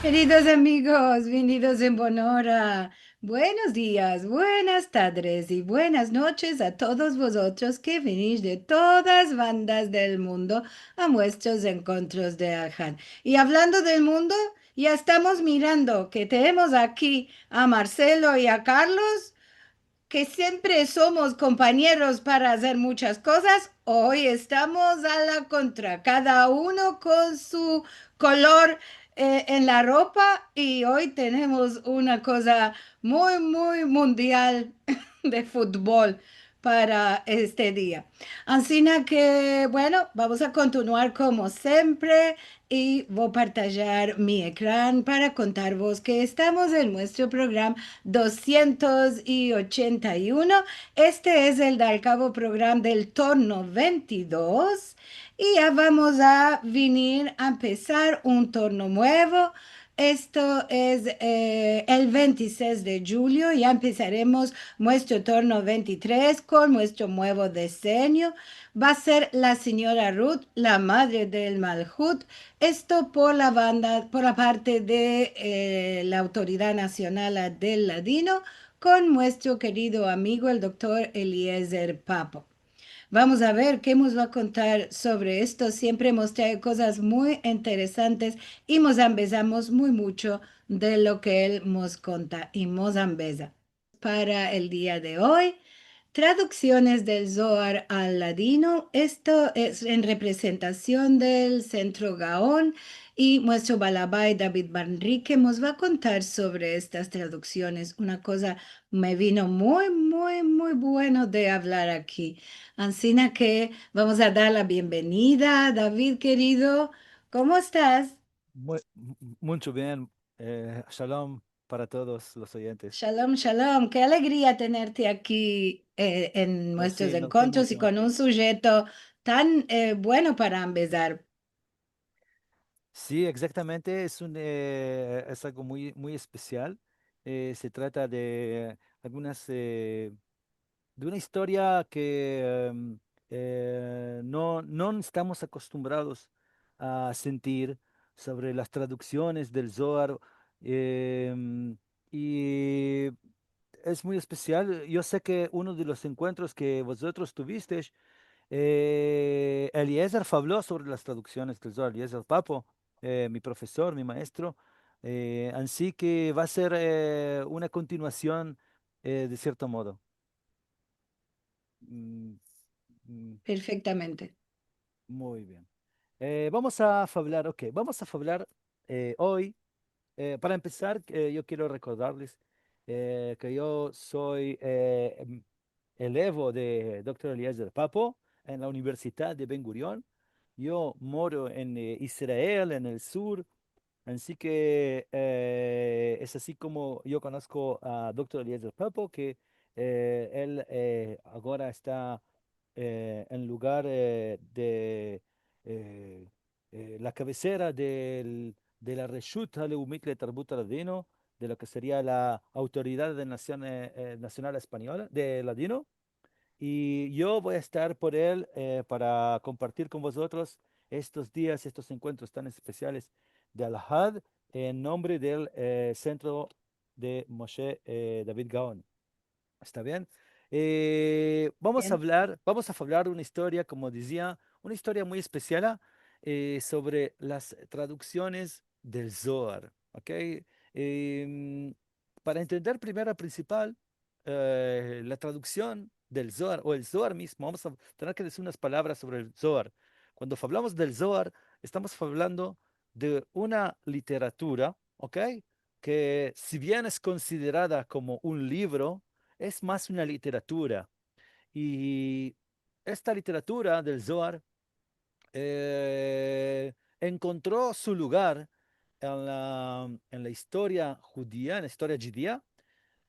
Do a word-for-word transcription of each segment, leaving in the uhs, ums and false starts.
Keridos amigos, vinidos en bona ora. Buenos dias, buenas tadres i buenas noches a todos vozotros ke vinish de todas bandas del mundo a muestros enkontros de Alhad. I avlando del mundo, ya estamos mirando ke tenemos aki a Marcelo i a Carlos, ke siempre somos kompañeros para azer muchas kozas, oy estamos a la kontra, kada uno kon su kolor, eh, en la ropa, i oy tenemos una koza muy, muy mundial de futbol para este dia. Ansina ke, bueno, vamos a kontinuar komo siempre i vo a partajar mi ekran para kontarvos ke estamos en muestro programa dosientos i ochenta i uno. Este es el dalkavo programa del torno ventidos. I ya vamos a vinir a empesar un torno muevo. Esto es, eh, el ventisesh de djulio. Ya empesaremos muestro torno ventitres kon muestro muevo desenyo. Va a ser la sinyora Ruth, la madre del Malhut, esto por la banda, por la parte de, eh, la Autoridad Nasional del Ladino, kon muestro kerido amigo, el doktor Eliezer Papo. Vamos a ver ke mos va a kontar sovre esto. Siempre mos trae kozas muy interesantes i mos ambezamos muy mucho de lo ke el mos konta i mos ambeza. Para el dia de oy, traduksiones del Zohar al ladino. Esto es en reprezentasion del Sentro Gaon, i muestro balabay David Manrique mos va a kontar sovre estas traduksiones. Una koza me vino muy, muy, muy bueno de avlar aki. Ansina ke vamos a dar la bienvenida. David kerido, komo estas? Muy, mu-, muncho bien. Eh, shalom para todos los oyentes. Shalom, shalom. Ke alegria tenerte aki, eh, en muestros enkontros i kon un sujeto tan, eh, bueno para ambezar. Si, egzaktamente. Es un, eh, es algo muy, muy espesial. Eh, se trata de algunas, eh, de una istoria ke, em, eh, no, no estamos akostumbrados a sentir sovre las traduksiones del Zohar, em, i es muy espesial. Yo se ke uno de los enkuentros ke vozotros tuvistesh, eh, Eliezer avlo sovre las traduksiones del Zohar, Eliezer Papo, eh, mi profesor, mi maestro. Eh, ansi ke va a ser, eh, una kontinuasion, eh, de sierto modo. Mm, mm. Perfektamente. Muy bien. Eh, vamos a avlar, ok, vamos a avlar, eh, oy. Eh, para empesar, eh, yo kero rekordarles, eh, ke yo so, eh, em, elevo de doktor Eliezer Papo en la Universidad de Ben Gurion. Yo moro en, eh, Israel, en el sur, Ansi ke, eh, es ansi komo yo konosko a doktor Eliezer Papo, ke, eh, el, eh, agora esta, eh, en lugar, eh, de, eh, eh, la kavesera del, de la Reshut Haleumit Letarbut Ladino, de lo ke seria la Autoridad de Nasion, eh, eh, Nasional Espanyola, de Ladino. I yo vo a estar por el, eh, para kompartir kon vozotros estos dias, estos enkuentros tan espesiales de Alahad, en nombre del, eh, Sentro de Moshe, eh, David Gaon. Esta bien? Eh, vamos a avlar, vamos a avlar una istoria, komo dizia, una istoria muy espesial, eh, sovre las traduksiones del Zohar, ok? Em, para entender primero prinsipal, eh, la traduksion del Zohar, o el Zohar mizmo, vamos a tener ke dizir unas palavras sovre el Zohar. Kuando avlamos del Zohar, estamos avlando de una literatura, ok, ke si bien es konsiderada komo un livro, es mas una literatura. I esta literatura del Zohar, eh, enkontro su lugar en la, en la istoria djudia, en la istoria djudia,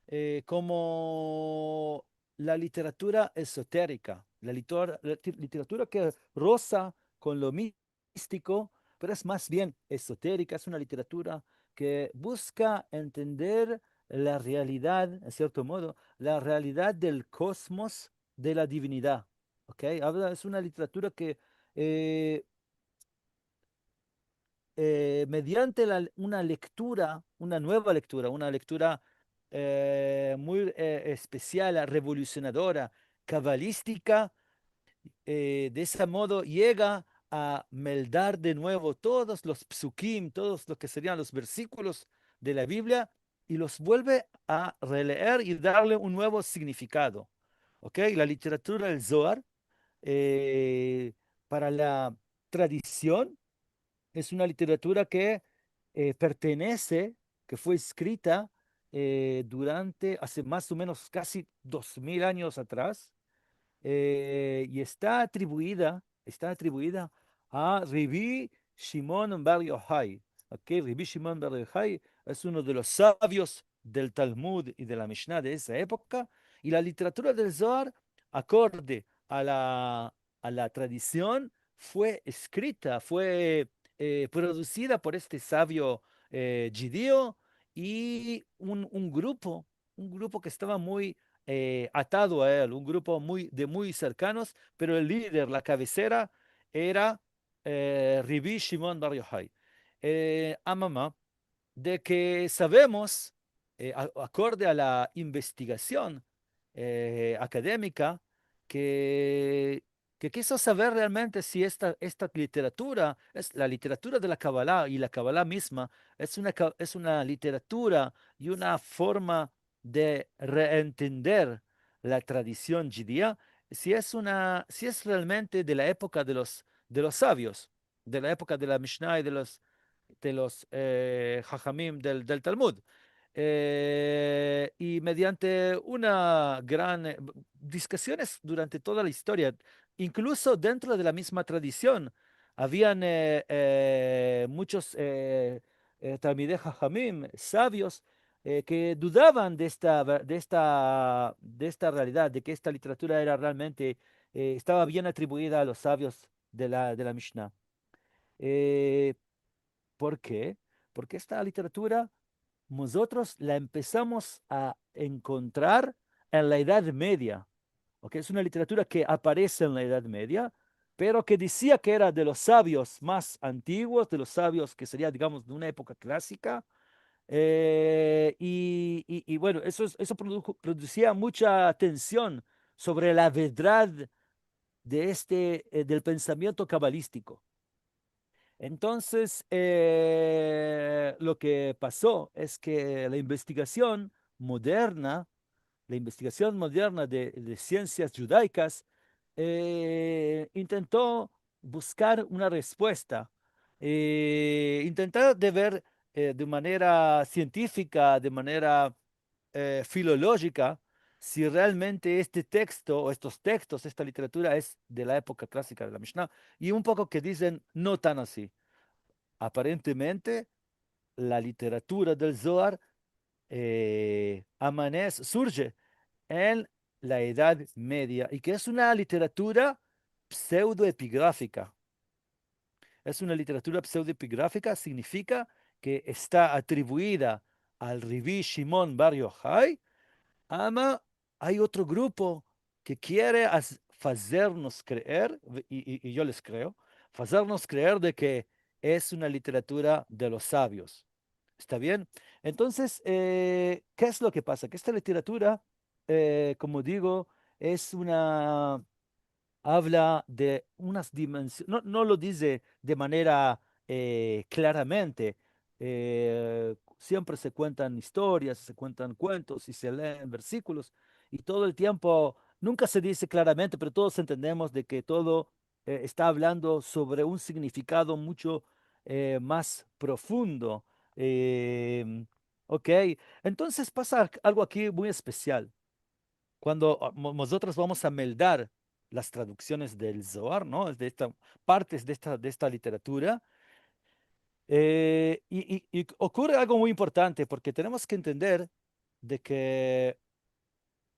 eh, komo la literatura esoterika, la litor-, la ti-, literatura ke roza kon lo mistiko, pero es mas bien esoterika, es una literatura ke buska entender la realidad, en sierto modo, la realidad del kosmos, de la divinidad, ok? Avla, es una literatura ke, eh, eh, mediante la, una lektura, una mueva lektura, una lektura, eh, muy, eh, espesial, revolusiyonadora, kabalístika, eh, de ese modo yega a meldar de muevo todos los psukim, todos lo ke serian los versikulos de la Biblia, i los muelve a releer i darle un muevo signifikado. ¿Ok? La literatura del Zohar, eh, para la tradision, es una literatura ke, eh, pertenese, ke fue eskrita, eh, durante, aze mas o menos kaji dos mil anyos atras, eh, i esta atribuida, esta atribuida a Rebi Shimon bar Yohai. ¿Ok? Rebi Shimon bar Yohai es uno de los savios del Talmud i de la Mishnah de esa epoka, i la literatura del Zohar, akorde a la, a la tradision, fue eskrita, fue, eh, produsida por este savio, eh, djudio i un, un grupo, un grupo ke estava muy, eh, atado a el, un grupo muy, de muy serkanos, pero el lider, la kavesera, era, eh, Rebi Shimon bar Yohai. Eh, amama, de ke savemos, eh, a-, akorde a la investigasion, eh, akademika, ke, ke kizo saver realmente si esta, esta literatura es la literatura de la Kabala, i la Kabala mizma es una ka-, es una literatura i una forma de reentender la tradision djudia, si es una, si es realmente de la epoka de los, de los savios, de la epoka de la Mishnah i de los, de los, eh, hajamim del, del Talmud. Eh, i mediante una gran, eh, diskusiones durante toda la istoria, inkluso dentro de la mizma tradision, avian, eh, eh, munchos, eh, eh, talmidei hajamim, savios, eh, ke dudavan de esta ver-, de esta, de esta realidad, de ke esta literatura era realmente, eh, estava bien atribuida a los savios de la, de la Mishnah. Eh, ¿por ke? Porke esta literatura mozotros la empesamos a enkontrar en la Edad Media. ¿Ok? Es una literatura ke aparese en la Edad Media, pero ke dizia ke era de los savios mas antiguos, de los savios ke seria, digamos, de una epoka klasika. Eh, i, i, i, bueno, eso es, eso produjo, produzia muncha atension sovre la verdad de este, eh, del pensamiento kabalistiko. Entonses, eh, lo ke paso es ke la investigasion moderna, la investigasion moderna de, de siensias djudaikas, eh, intento buskar una respuesta, eh, intentar de ver, eh, de manera sientifika, de manera, eh, filolojika, si realmente este teksto o estos tekstos, esta literatura es de la epoka klasika de la Mishnah, i un poko ke dizen no tan ansi. Aparentemente, la literatura del Zohar, eh, amanese, surje en la Edad Media, i ke es una literatura pseudoepigrafika. Es una literatura pseudoepigrafika, signifika ke esta atribuida al Rebi Shimon bar Yohai, ama ay otro grupo ke kiere az-, fazernos kreer, i, i, i yo les kreo, fazernos kreer de ke es una literatura de los savios. ¿Esta bien? Entonses, eh, ke es lo ke pasa? Ke esta literatura, eh, komo digo, es una, avla de unas dimensio-, no, no lo dize de manera, eh, klaramente. Eh, siempre se kuentan istorias, se kuentan kuentos i se leen versikulos, i todo el tiempo, nunka se dize klaramente, pero todos entendemos de ke todo, eh, esta avlando sovre un signifikado muncho, eh, mas profundo. Em, ok, entonses pasa algo aki muy espesial. Kuando, ah, mo-, mozotros vamos a meldar las traduksiones del Zohar, no? De esta, partes de esta, de esta literatura. Eh, i, i, i okurre algo muy importante, porke tenemos ke entender de ke,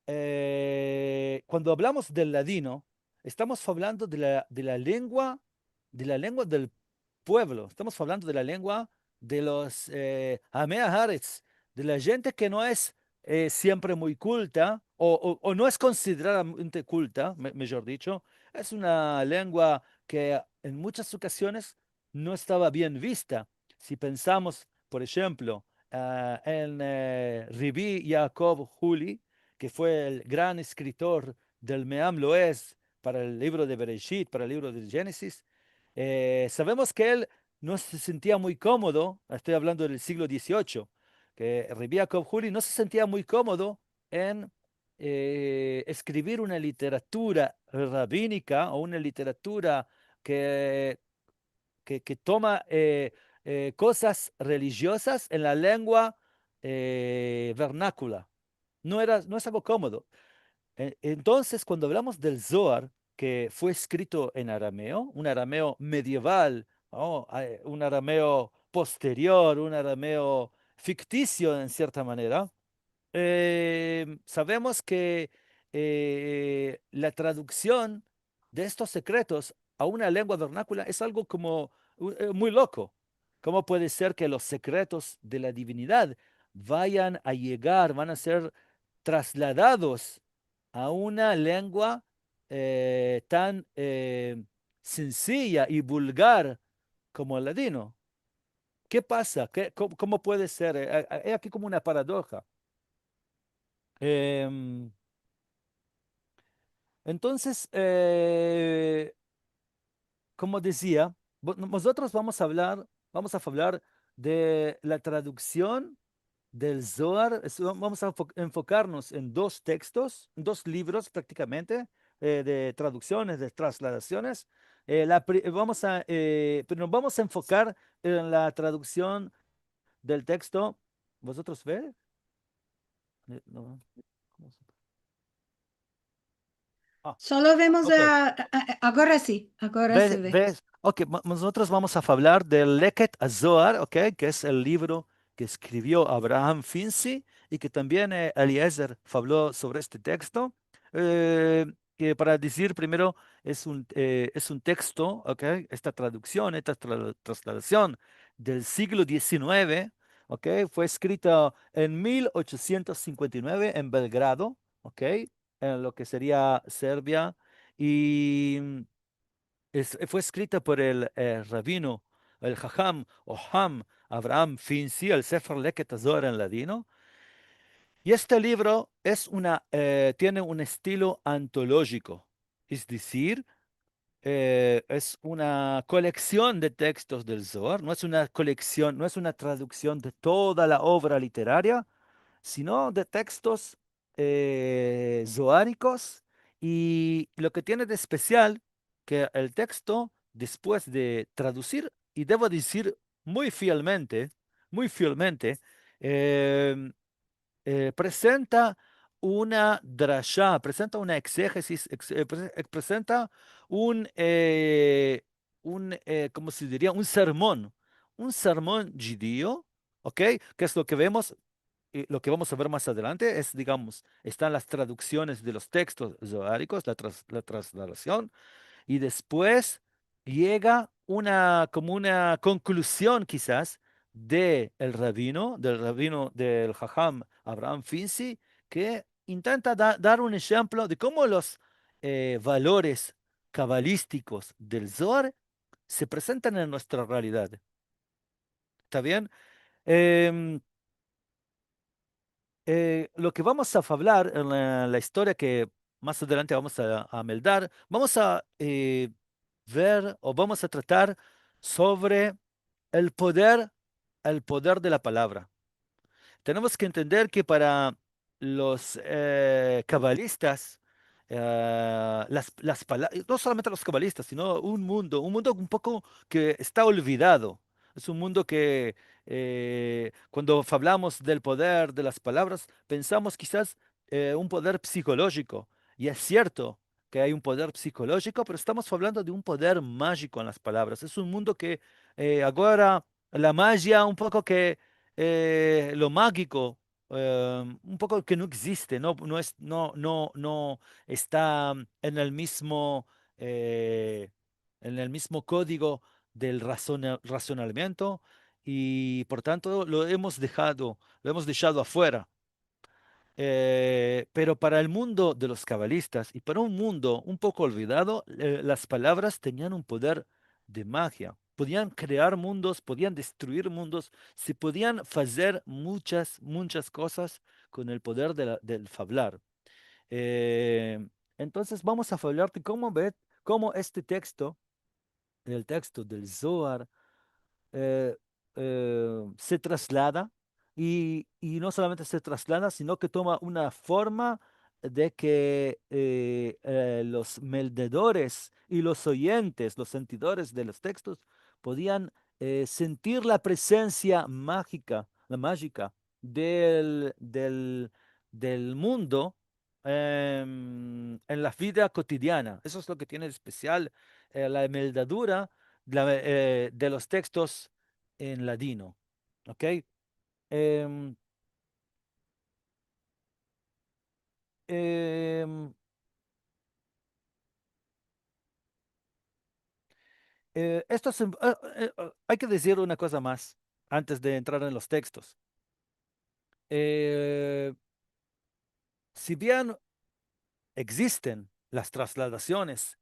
eh, kuando avlamos del ladino, estamos avlando de la, de la lengua, de la lengua del puevlo, estamos avlando de la lengua de los, eh, amei haaretz, de la djente ke no es, eh, siempre muy kulta, o, o, o no es konsiderada muy kulta, me-, mijor dicho. Es una lengua ke en munchas okasiones no estava bien vista. Si pensamos, por enshemplo, ah, en, eh, Rebi Yaakov Huli, ke fue el gran eskritor del Meam Loez para el livro de Bereshit, para el livro de Genesis, eh, savemos ke el no se sentia muy komodo, esto avlando del siglo dieziocho, ke Rebi Yaakov Huli no se sentia muy komodo en, eh, eskrivir una literatura rabinika o una literatura ke, ke, ke toma, eh, eh, kozas relijiozas en la lengua, eh, vernakula. No era, no es algo komodo. E-, entonses, kuando avlamos del Zohar, ke fue eskrito en arameo, un arameo medieval, no? Eh, un arameo posterior, un arameo fiktisio en sierta manera, eh, savemos ke, eh, la traduksion de estos sekretos a una lengua vernakula es algo komo, eh, muy loko. Komo puede ser ke los sekretos de la divinidad vayan a yegar, van a ser trasladados a una lengua, eh, tan, eh, sensija i vulgar komo el ladino? Ke pasa? Ke, ko-, komo puede ser? Eh, eh, he aki komo una paradoja. Em, entonses, eh, komo dizia, vo-, mozotros vamos a avlar, vamos a avlar de la traduksion del Zohar. Es, vamos a enfo-, enfokarmos en dos tekstos, en dos livros praktikamente, eh, de traduksiones, de trasladasiones. Eh, la pri-, vamos a, eh, pero mos vamos a enfokar en la traduksion del teksto. Vozotros ve? Eh, no. Komo se... Ah. Solo vemos, okey, a, a, a, agora si, agora se ve. Ves, ves. Okey, mo-, mozotros vamos a avlar del Leket Azohar, okey, ke es el livro ke eskrivio Abraham Finzi i ke tambien, eh, Eliezer avlo sovre este teksto. Eh, ke para dizir primero, es un, eh, es un teksto, okey, esta traduksion, esta tra-, trasladasion del siglo dizinueve, okey, fue eskrito en mil ochosientos sinkuenta i nueve en Belgrado, okey, en lo ke seria Serbia, i, mm, es, fue eskrito por el, eh, rabino, el haham o ham Abraham Finzi, el Sefer Leket Azohar en ladino. I este livro es una, eh, tiene un estilo antolojiko, es dizir, eh, es una koleksion de tekstos del Zohar, no es una koleksion, no es una traduksion de toda la ovra literaria, sino de tekstos, eh, zoharikos, i lo ke tiene de espesial, ke el teksto, despues de tradusir, i devo dizir muy fielmente, muy fielmente, em, eh, presenta una drasha, presenta una eksegesis, ex-, eh, pre-, eh, presenta un, eh, un, eh, komo se diria? Un sermon, un sermon djudio, okey? Ke es lo ke vemos, eh, lo ke vamos a ver mas adelante, es, digamos, estan las traduksiones de los tekstos zoharikos, la tras-, la trasladasion, i despues yega una, komo una konkluzion, kizas, de el rabino, del rabino, del haham Abraham Finzi, ke intenta da-, dar un enshemplo de komo los, eh, valores kabalístikos del Zohar se presentan en nuestra realidad. Esta bien? Em, eh, lo ke vamos a avlar en la, la istoria ke mas adelante vamos a, a meldar, vamos a, eh, ver o vamos a tratar sovre el poder, el poder de la palavra. Tenemos ke entender ke para los, eh, kabalistas, eh, las, las pala-, no solamente los kabalistas, sino un mundo, un mundo un poko ke esta olvidado. Es un mundo ke, eh, kuando avlamos del poder de las palavras, pensamos kizas, eh, un poder psikolojiko. I es sierto ke ay un poder psikolojiko, pero estamos avlando de un poder majiko en las palavras. Es un mundo ke, eh, agora la majia un poko ke, eh, lo majiko, eh, un poko ke no existe, no, no es, no, no, no esta en el mizmo, eh, en el mizmo kodigo del razona-, razonamiento, i por tanto lo emos dejado, lo emos deshado afuera. Eh, pero para el mundo de los kabalistas i para un mundo un poko olvidado, eh, las palavras tenian un poder de majia. podian krear mundos, podian destruir mundos, se podian fazer munchas, munchas kozas kon el poder de la, del favlar. Eh, entonses, vamos a favlar de komo ve, komo este teksto, el teksto del Zohar, eh, eh, se traslada, i, i no solamente se traslada, sino ke toma una forma de ke, eh, eh, los meldadores i los oyentes, los sentidores de los tekstos, podian, eh, sentir la prezensia majika, la majika del, del, del mundo, em, en la vida kotidiana. Esto es lo ke tiene de espesial, eh, la meldadura, la, eh, de los tekstos en ladino. Okey? Em, em, eh, esto es, eh, eh, eh, ay ke dizir una koza mas antes de entrar en los tekstos. Eh, si bien egzisten las trasladasiones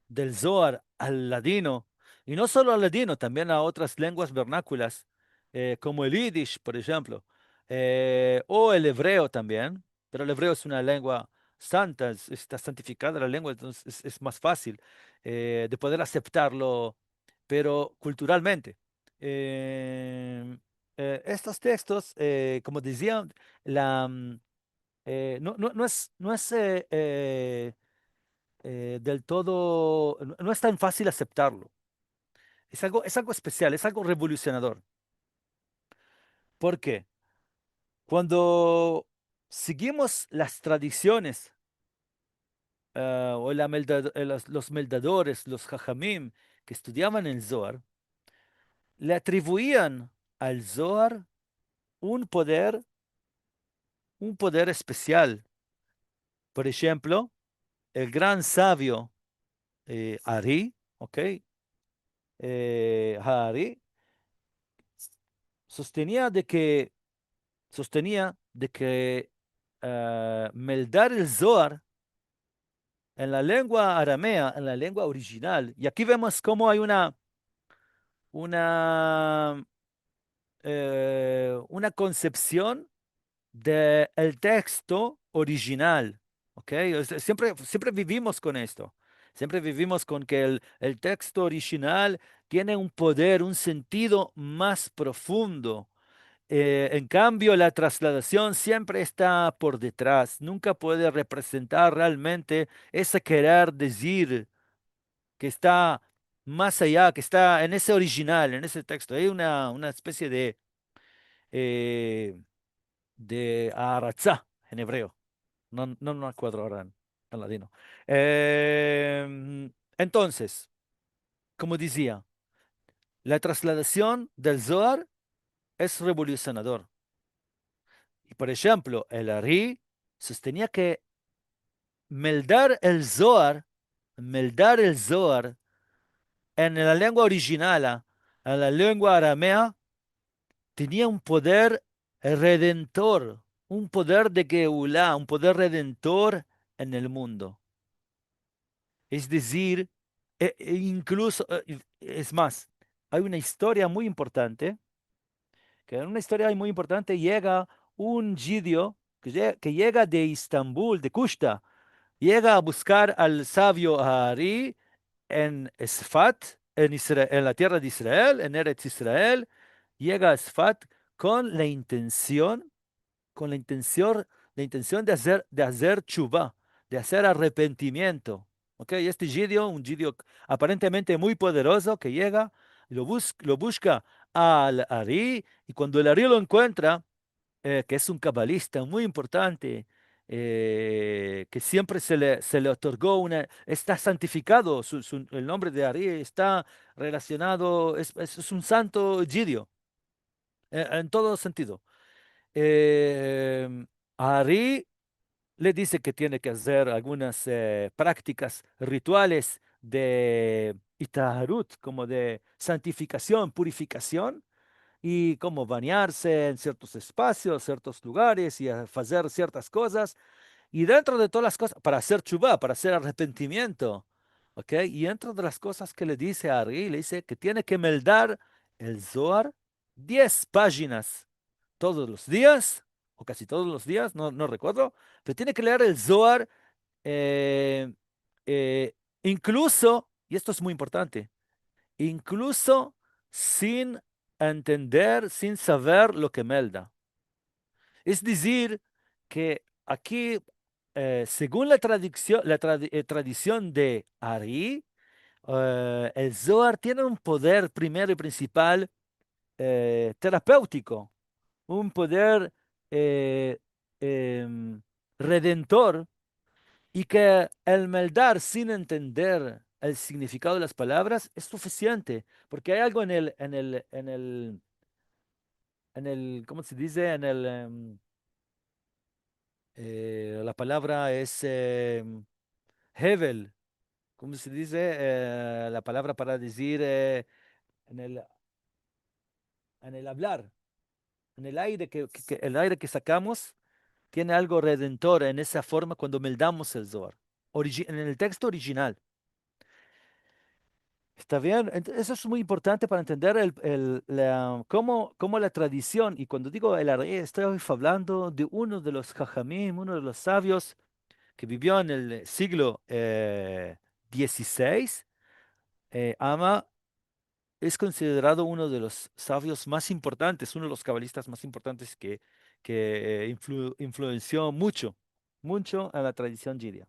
del Zohar al ladino, i no solo al ladino, tambien a otras lenguas vernakulas, eh, komo el yidish, por enshemplo, eh, o el ebreo tambien, pero el ebreo es una lengua santa, es, esta santifikada la lengua, entonses es, es mas fasil, eh, de poder aseptarlo, pero kulturalmente. Eh, eh, estos tekstos, eh, komo dizia, la, mm, eh, no, no, no es, no es, eh, eh, eh, del todo, no, no es tan fasil aseptarlo. Es algo, es algo espesial, es algo revolusionador. Por ke? Kuando sigimos las tradisiones, eh, o la melda-, eh, los, los meldadores, los hajamim ke estudiavan el Zohar, le atribuian al Zohar un poder, un poder espesial. Por enshemplo, el gran savio, eh, Ari, okey? Eh, Ha'ari, sostenia de ke, sostenia de ke, eh, meldar el Zohar en la lengua aramea, en la lengua orijinal, i aki vemos komo ay una, una, eh, una konsepsion de el teksto orijinal, okey? O sea, siempre, siempre vivimos kon esto. Siempre vivimos kon ke el, el teksto orijinal tiene un poder, un sentido mas profundo. Eh, en kambio, la trasladasion siempre esta por detras, nunka puede reprezentar realmente ese kerer dizir ke esta mas aya, ke esta en ese orijinal, en ese teksto. Ay una, una especie de, eh, de ha'aratza en ebreo. No, no me akuerdo agora en, en ladino. Em, entonses, komo dizia, la trasladasion del Zohar es revolusionador. I, por enshemplo, el Ari sostenia ke meldar el Zohar, meldar el Zohar en la lengua orijinal, en la lengua aramea, tenia un poder redentor, un poder de geula, un poder redentor en el mundo. Es dizir, e, e inkluso, e, es mas, ay una istoria muy importante, ke es una istoria muy importante, yega un djudio ke ye-, ke yega de Estambul, de Kushta, yega a buskar al savio Ari en Sfat, en Isra-, en la tierra de Israel, en Eretz Israel, yega a Sfat kon la intension kon la intension, la intension de azer, de azer tshuva, de azer arrepentimiento. Okey? Este djudio, un djudio aparentemente muy poderozo ke yega, lo bus-, lo buska al Ari, i kuando el Ari lo enkuentra, eh, ke es un kabalista muy importante, eh, ke siempre se le, se le otorgo una, esta santifikado, su, su, el nombre de Ari esta relasionado, es, es, es un santo djudio. Eh, en todo sentido. Em, Ari le dize ke tiene ke azer algunas, eh, praktikas rituales de itaharut, komo de santifikasion, purifikasion, i komo banyarse en siertos espasios, siertos lugares, i a-, azer siertas kozas. I dentro de todas las kozas, para azer tshuva, para azer arrepentimiento, ¿Ok? Y entre otras kozas ke le dize a Ari, le dize ke tiene ke meldar el Zohar diez pajinas todos los dias, o kaji todos los dias, no, no rekuerdo, pero tiene ke leer el Zohar, eh, eh, inkluso, i esto es muy importante, inkluso sin entender, sin saver lo ke melda. Es dizir, ke aki, eh, segun la tradision, la tradi-, eh, tradision de Ari, eh, el Zohar tiene un poder primero i prinsipal, eh, terapeutiko, un poder, eh, em, redentor, i ke el meldar sin entender el signifikado de las palavras es sufisiente, porke ay algo en el, en el, en el, en el, komo se dize? En el, em, eh, la palavra es, em, hevel. Komo se dize? Eh, la palavra para dizir, eh, en el, en el avlar, en el aire ke, ke, ke, el aire ke sakamos, tiene algo redentor en esa forma kuando meldamos el Zohar. Oriji-, en el teksto orijinal. Esta bien? Ent-, eso es muy importante para entender el, el, la, komo, komo la tradision, i kuando digo el Ari, esto avlando de uno de los hajamim, uno de los savios ke bivio en el siglo, eh, dizisesh, eh, ama es konsiderado uno de los savios mas importantes, uno de los kabalistas mas importantes ke, ke, eh, influ-, influensio muncho, muncho a la tradision djudia.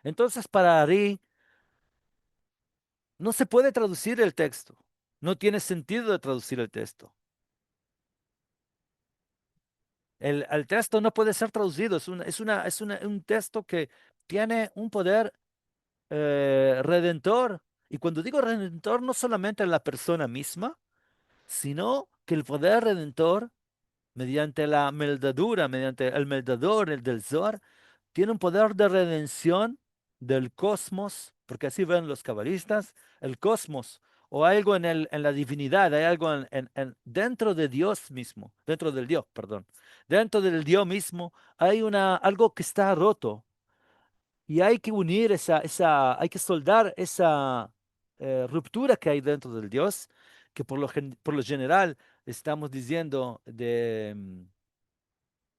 Entonses, para Ari, no se puede traduzir el teksto. No tiene sentido de traduzir el teksto. El, el teksto no puede ser traduzido. Es un, es una, es una, un teksto ke tiene un poder, eh, redentor. I kuando digo redentor, no solamente en la persona mizma, sino ke el poder redentor mediante la meldadura, mediante el meldador, el del Zohar, tiene un poder de redension del kozmos, porke ansi ven los kabalistas, el kozmos, o algo en el, en la divinidad, ay algo en, en, en, dentro de Dios mizmo, dentro del Dios, pardon, dentro del Dios mizmo, ay una, algo ke esta roto, i ay ke unir esa, esa, ay ke soldar esa, eh, ruptura ke ay dentro del Dios, ke por lo gen-, por lo jeneral estamos diziendo de, mm,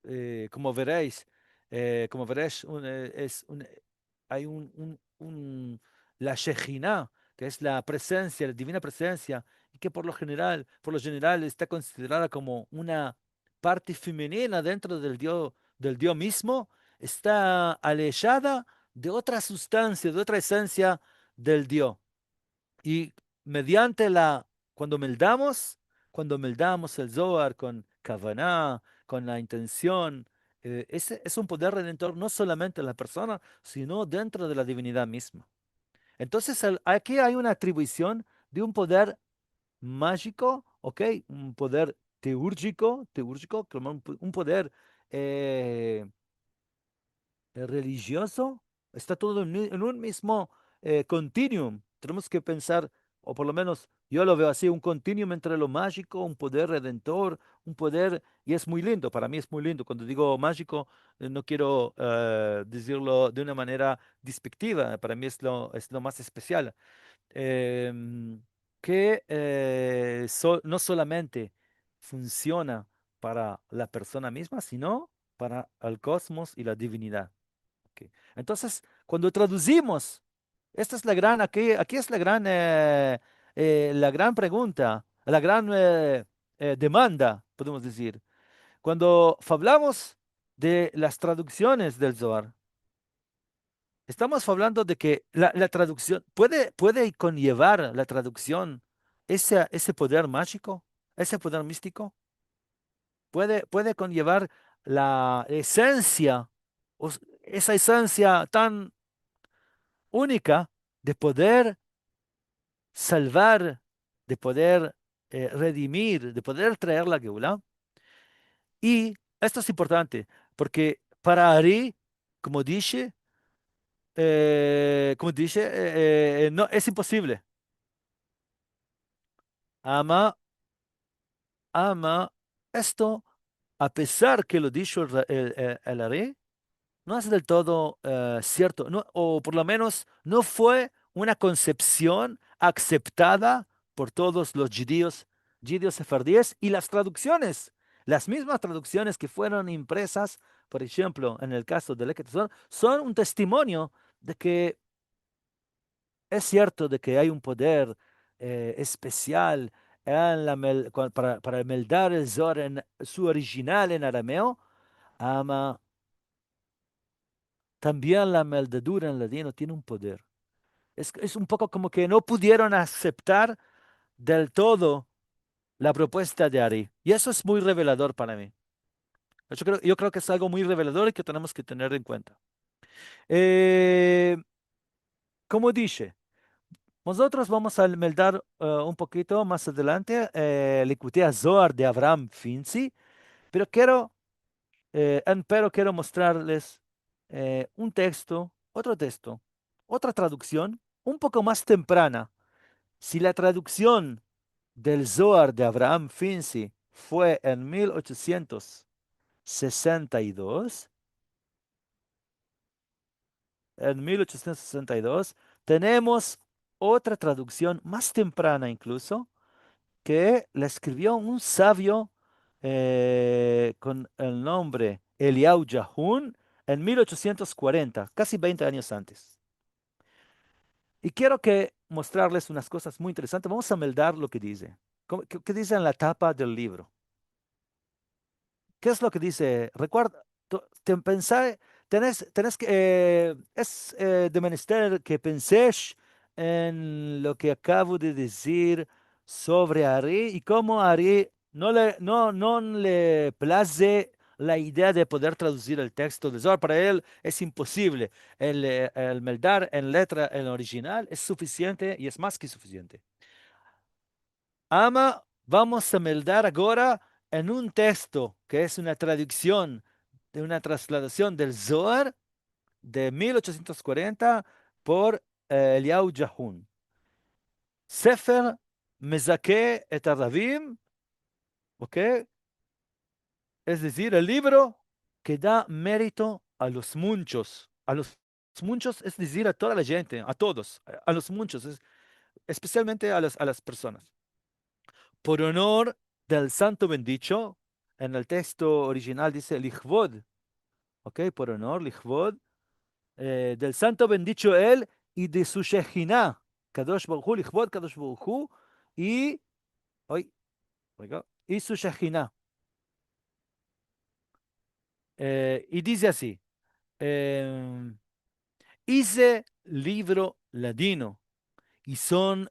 eh, komo veresh, eh, komo veresh, un, eh, es un, ay un, un, un, la Shejina, ke es la presensia, la divina presensia, i ke por lo jeneral, por lo jeneral esta konsiderada komo una parte femenina dentro del Dio, del Dio mizmo, esta alejada de otra sustansia, de otra esensia del Dio. I mediante la, kuando meldamos, kuando meldamos el Zohar kon kavana, kon la intension, eh, ese es un poder redentor no solamente en la persona, sino dentro de la divinidad mizma. Entonses, el, aki ay una atribuision de un poder majiko, ¿ok? Un poder teurgiko, teurgiko, komo un po-, un poder, eh, eh, relijiozo, esta todo en mi-, en un mizmo, eh, continuum. Tenemos ke pensar, o por lo menos yo lo veo ansi, un continuum entre lo majiko, un poder redentor, un poder, i es muy lindo, para mi es muy lindo. Kuando digo majiko, eh, no kero, eh, dizirlo de una manera despektiva, para mi es lo, es lo mas espesial. Em, ke, eh, so-, no solamente funsiona para la persona mizma, sino para el kozmos i la divinidad. Ok. Entonses, kuando traduzimos, esta es la gran, aki, aki es la gran, eh, eh, la gran pregunta, la gran, eh, eh, demanda, podemos dizir. Kuando avlamos de las traduksiones del Zohar, estamos avlando de ke la, la traduksion, puede, puede konyevar la traduksion ese, ese poder majiko, ese poder mistiko? Puede, puede konyevar la esensia, o s-, esa esensia tan unika de poder salvar, de poder, eh, redimir, de poder traer la Geula. I esto es importante, porke para Ari, komo dishe, eh, komo dishe, eh, eh, no, es imposivle. Ama, ama, esto, apesar ke lo disho el ra-, el, el, el Ari, no es del todo, eh, sierto, no, o por lo menos no fue una konsepsion akseptada por todos los djudios, djudios sefardiyes, i las traduksiones, las mizmas traduksiones ke fueron impresas, por enshemplo, en el kazo de Leked Zohar, son un testimonio de ke es sierto de ke ay un poder, eh, espesial en la mel-, kua-, para, para meldar el Zohar en su orijinal en arameo, ama tambien la meldadura en ladino tiene un poder. Es, es un poko komo ke no pudieron aseptar del todo la propuesta de Ari. I esto es muy revelador para mi. Yo kreo, yo kreo ke es algo muy revelador i ke tenemos ke tener en kuenta. Eh, komo dishe, mozotros vamos a meldar, eh, un pokito mas adelante, eh, Likutei HaZohar de Avraham Finzi, pero kero, eh, en, pero kero mostrarles, eh, un teksto, otro teksto, otra traduksion, un poko mas temprana. Si la traduksion del Zohar de Avraham Finzi fue en mil ochosientos sesenta i dos, en mil ochosientos sesenta i dos, tenemos otra traduksion mas temprana inkluso, ke la eskrivio un savio, eh, kon el nombre Eliyahu Jahun en mil ochosientos kuarenta, kasi vente anyos antes. I kero ke mostrarles unas kozas muy interesantes. Vamos a meldar lo ke dize. Komo, ke, ke dize en la tapa del livro? Ke es lo ke dize? Rekuerda, to-, te-, pensa, tenes, tenes ke, eh, es, eh, de menester ke pensesh en lo ke akavo de dizir sovre Ari i komo Ari no le, no, no le plaze la idea de poder traduzir el teksto de Zohar. Para el es imposivle. El, eh, el meldar en letra, en orijinal, es sufisiente i es mas ke sufisiente. Ama vamos a meldar agora en un teksto ke es una traduksion de una trasladasion del Zohar de mil ochosientos kuarenta por, eh, Eliyahu Jahun. Sefer Mezake et Aravim, okey? Es dizir, el livro ke da merito a los munchos, a los munchos, es dizir, a toda la djente, a todos, a, a los munchos, es, espesialmente a las, a las personas. Por onor del santo bendicho, en el teksto orijinal dize, likvod, okey, por onor, likvod, eh, del santo bendicho el i de su Shehina, Kadosh Baruj Hu, likvod Kadosh Baruj Hu, i, oy, oiga, i su Shehina. Eh, i dize ansi, em, ize livro ladino, i son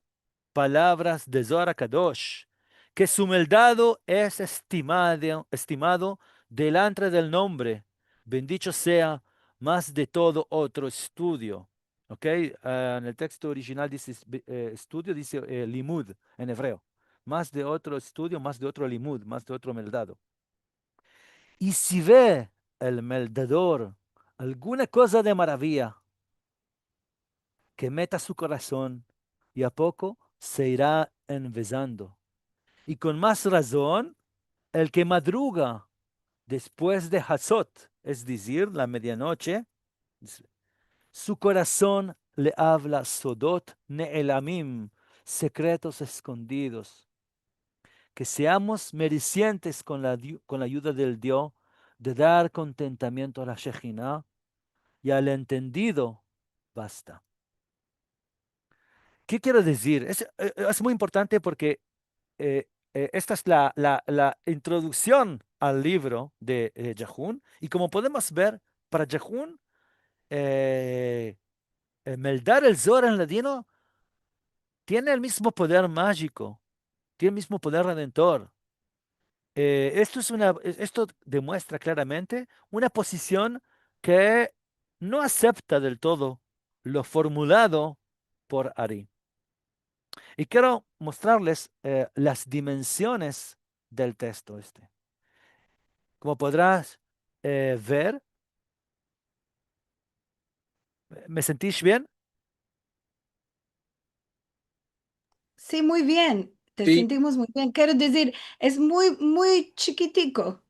palavras de Zohar Kadosh, ke su meldado es estimado, estimado delantre del nombre, bendicho sea, mas de todo otro estudio. Okey? Ah, en el teksto orijinal dize, eh, estudio, dize, eh, limud en ebreo. Mas de otro estudio, mas de otro limud, mas de otro meldado. I si ve el meldador alguna koza de maraviya, ke meta su korason, i a poko se ira envezando. I kon mas razon, el ke madruga despues de Hatzot, es dizir, la medianoche, su korason le avla sodot ne'elamim, sekretos eskondidos. Ke seamos meresientes kon la di-, kon la ayuda del Dio de dar kontentamiento a la Shehina, i al entendido basta. Ke kero dizir? Es, eh, es muy importante porke, eh, eh, esta es la, la, la introduksion al livro de, eh, Jahun, i komo podemos ver, para Jahun, eh, eh, meldar el Zohar en ladino tiene el mizmo poder majiko, tiene el mizmo poder redentor. Eh, esto es una, es-, esto demuestra klaramente una pozision ke no asepta del todo lo formulado por Ari. I kero mostrarles, eh, las dimensiones del teksto este. Komo podras, eh, ver, ¿me sentish bien? Si, muy bien. Te sentimos muy bien. Kero dizir, es muy, muy chikitiko.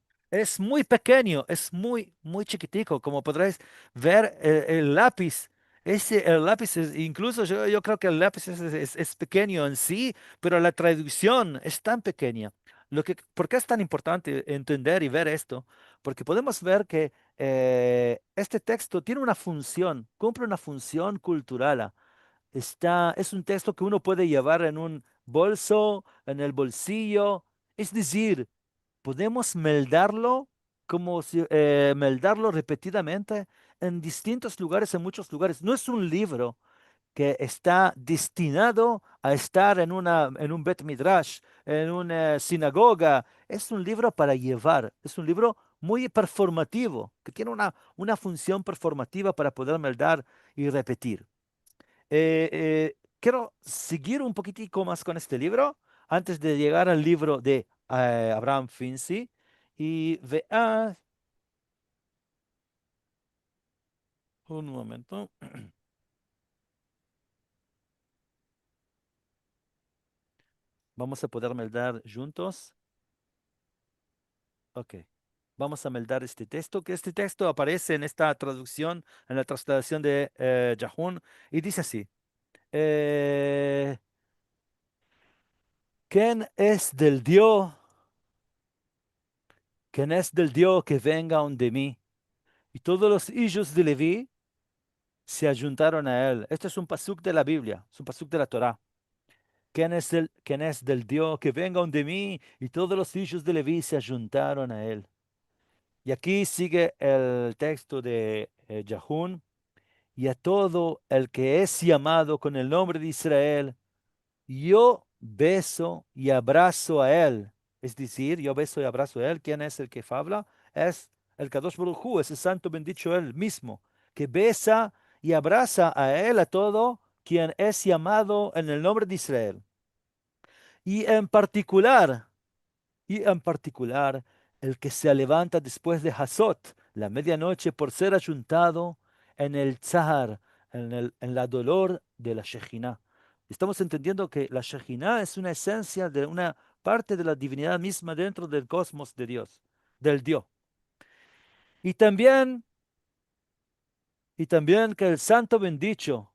es muy pekenyo, es muy, muy chikitiko, komo podresh ver el, el lapiz. Ese, el lapiz es, inkluso yo, yo kreo ke el lapiz es, es, es pekenyo en si, pero la traduksion es tan pekenya. Lo ke, por ke es tan importante entender i ver esto? Porke podemos ver ke, eh, este teksto tiene una funsion, kumple una funsion kultural. Esta, es un teksto ke uno puede yevar en un bolso, en el bolsillo. Es dizir, podemos meldarlo komo si, eh, meldarlo repetidamente en distintos lugares, en muchos lugares. No es un livro ke esta destinado a estar en una, en un Bet Midrash, en una, eh, sinagoga. Es un livro para yevar, es un livro muy performativo, ke tiene una, una funsion performativa para poder meldar i repetir. Eh, eh, kero segir un pokitiko mas kon este livro antes de yegar al livro de, eh, Abraham Finzi. I vea, un momento. Vamos a poder meldar djuntos. Ok. Vamos a meldar este teksto, ke este teksto aparese en esta traduksion, en la traslasion de, eh, Jahun, i dize ansi, eh, Ken es del Dio, ken es del Dio ke venga unde mi, i todos los ijos de Levi se ajuntaron a el. Este es un pasuk de la Biblia, es un pasuk de la Tora. Ken es el, ken es del Dio ke venga unde mi, i todos los ijos de Levi se ajuntaron a el. I aki sige el teksto de, eh, Jahun. I a todo el ke es yamado kon el nombre de Israel, yo beso i abraso a el. Es dizir, yo beso i abraso a el. Ken es el ke favla? Es el Kadosh Baruj Hu, es el santo bendicho el mizmo, ke besa i abrasa a el, a todo ken es yamado en el nombre de Israel. I en partikular, i en partikular, el ke se levanta despues de Hazot, la medianoche, por ser ajuntado en el tsar, en el, en la dolor de la Shehina. Estamos entendiendo ke la Shehina es una esensia de una parte de la divinidad mizma dentro del kozmos de Dios, del Dio. I tambien, i tambien ke el santo bendicho,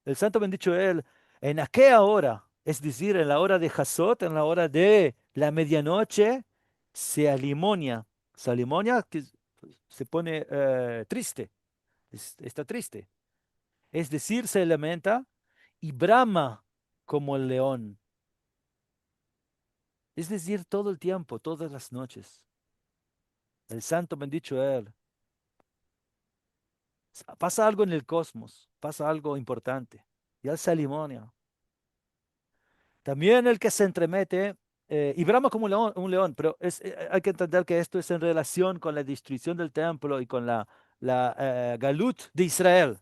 el santo bendicho el, en akeya ora, es dizir, en la ora de Hazot, en la ora de la medianoche, se alimonia. Se alimonia, ke se pone, eh, triste. Es-, esta triste. Es dizir, se lamenta i brama komo el leon. Es dizir, todo el tiempo, todas las noches. El santo bendicho el. Pasa algo en el kozmos, pasa algo importante. I el se alimonia. Tambien el ke se entremete, eh, i brama komo un leon, un leon, pero es, eh, ay ke entender ke esto es en relasion kon la destruision del templo i kon la, la, eh, galut de Israel.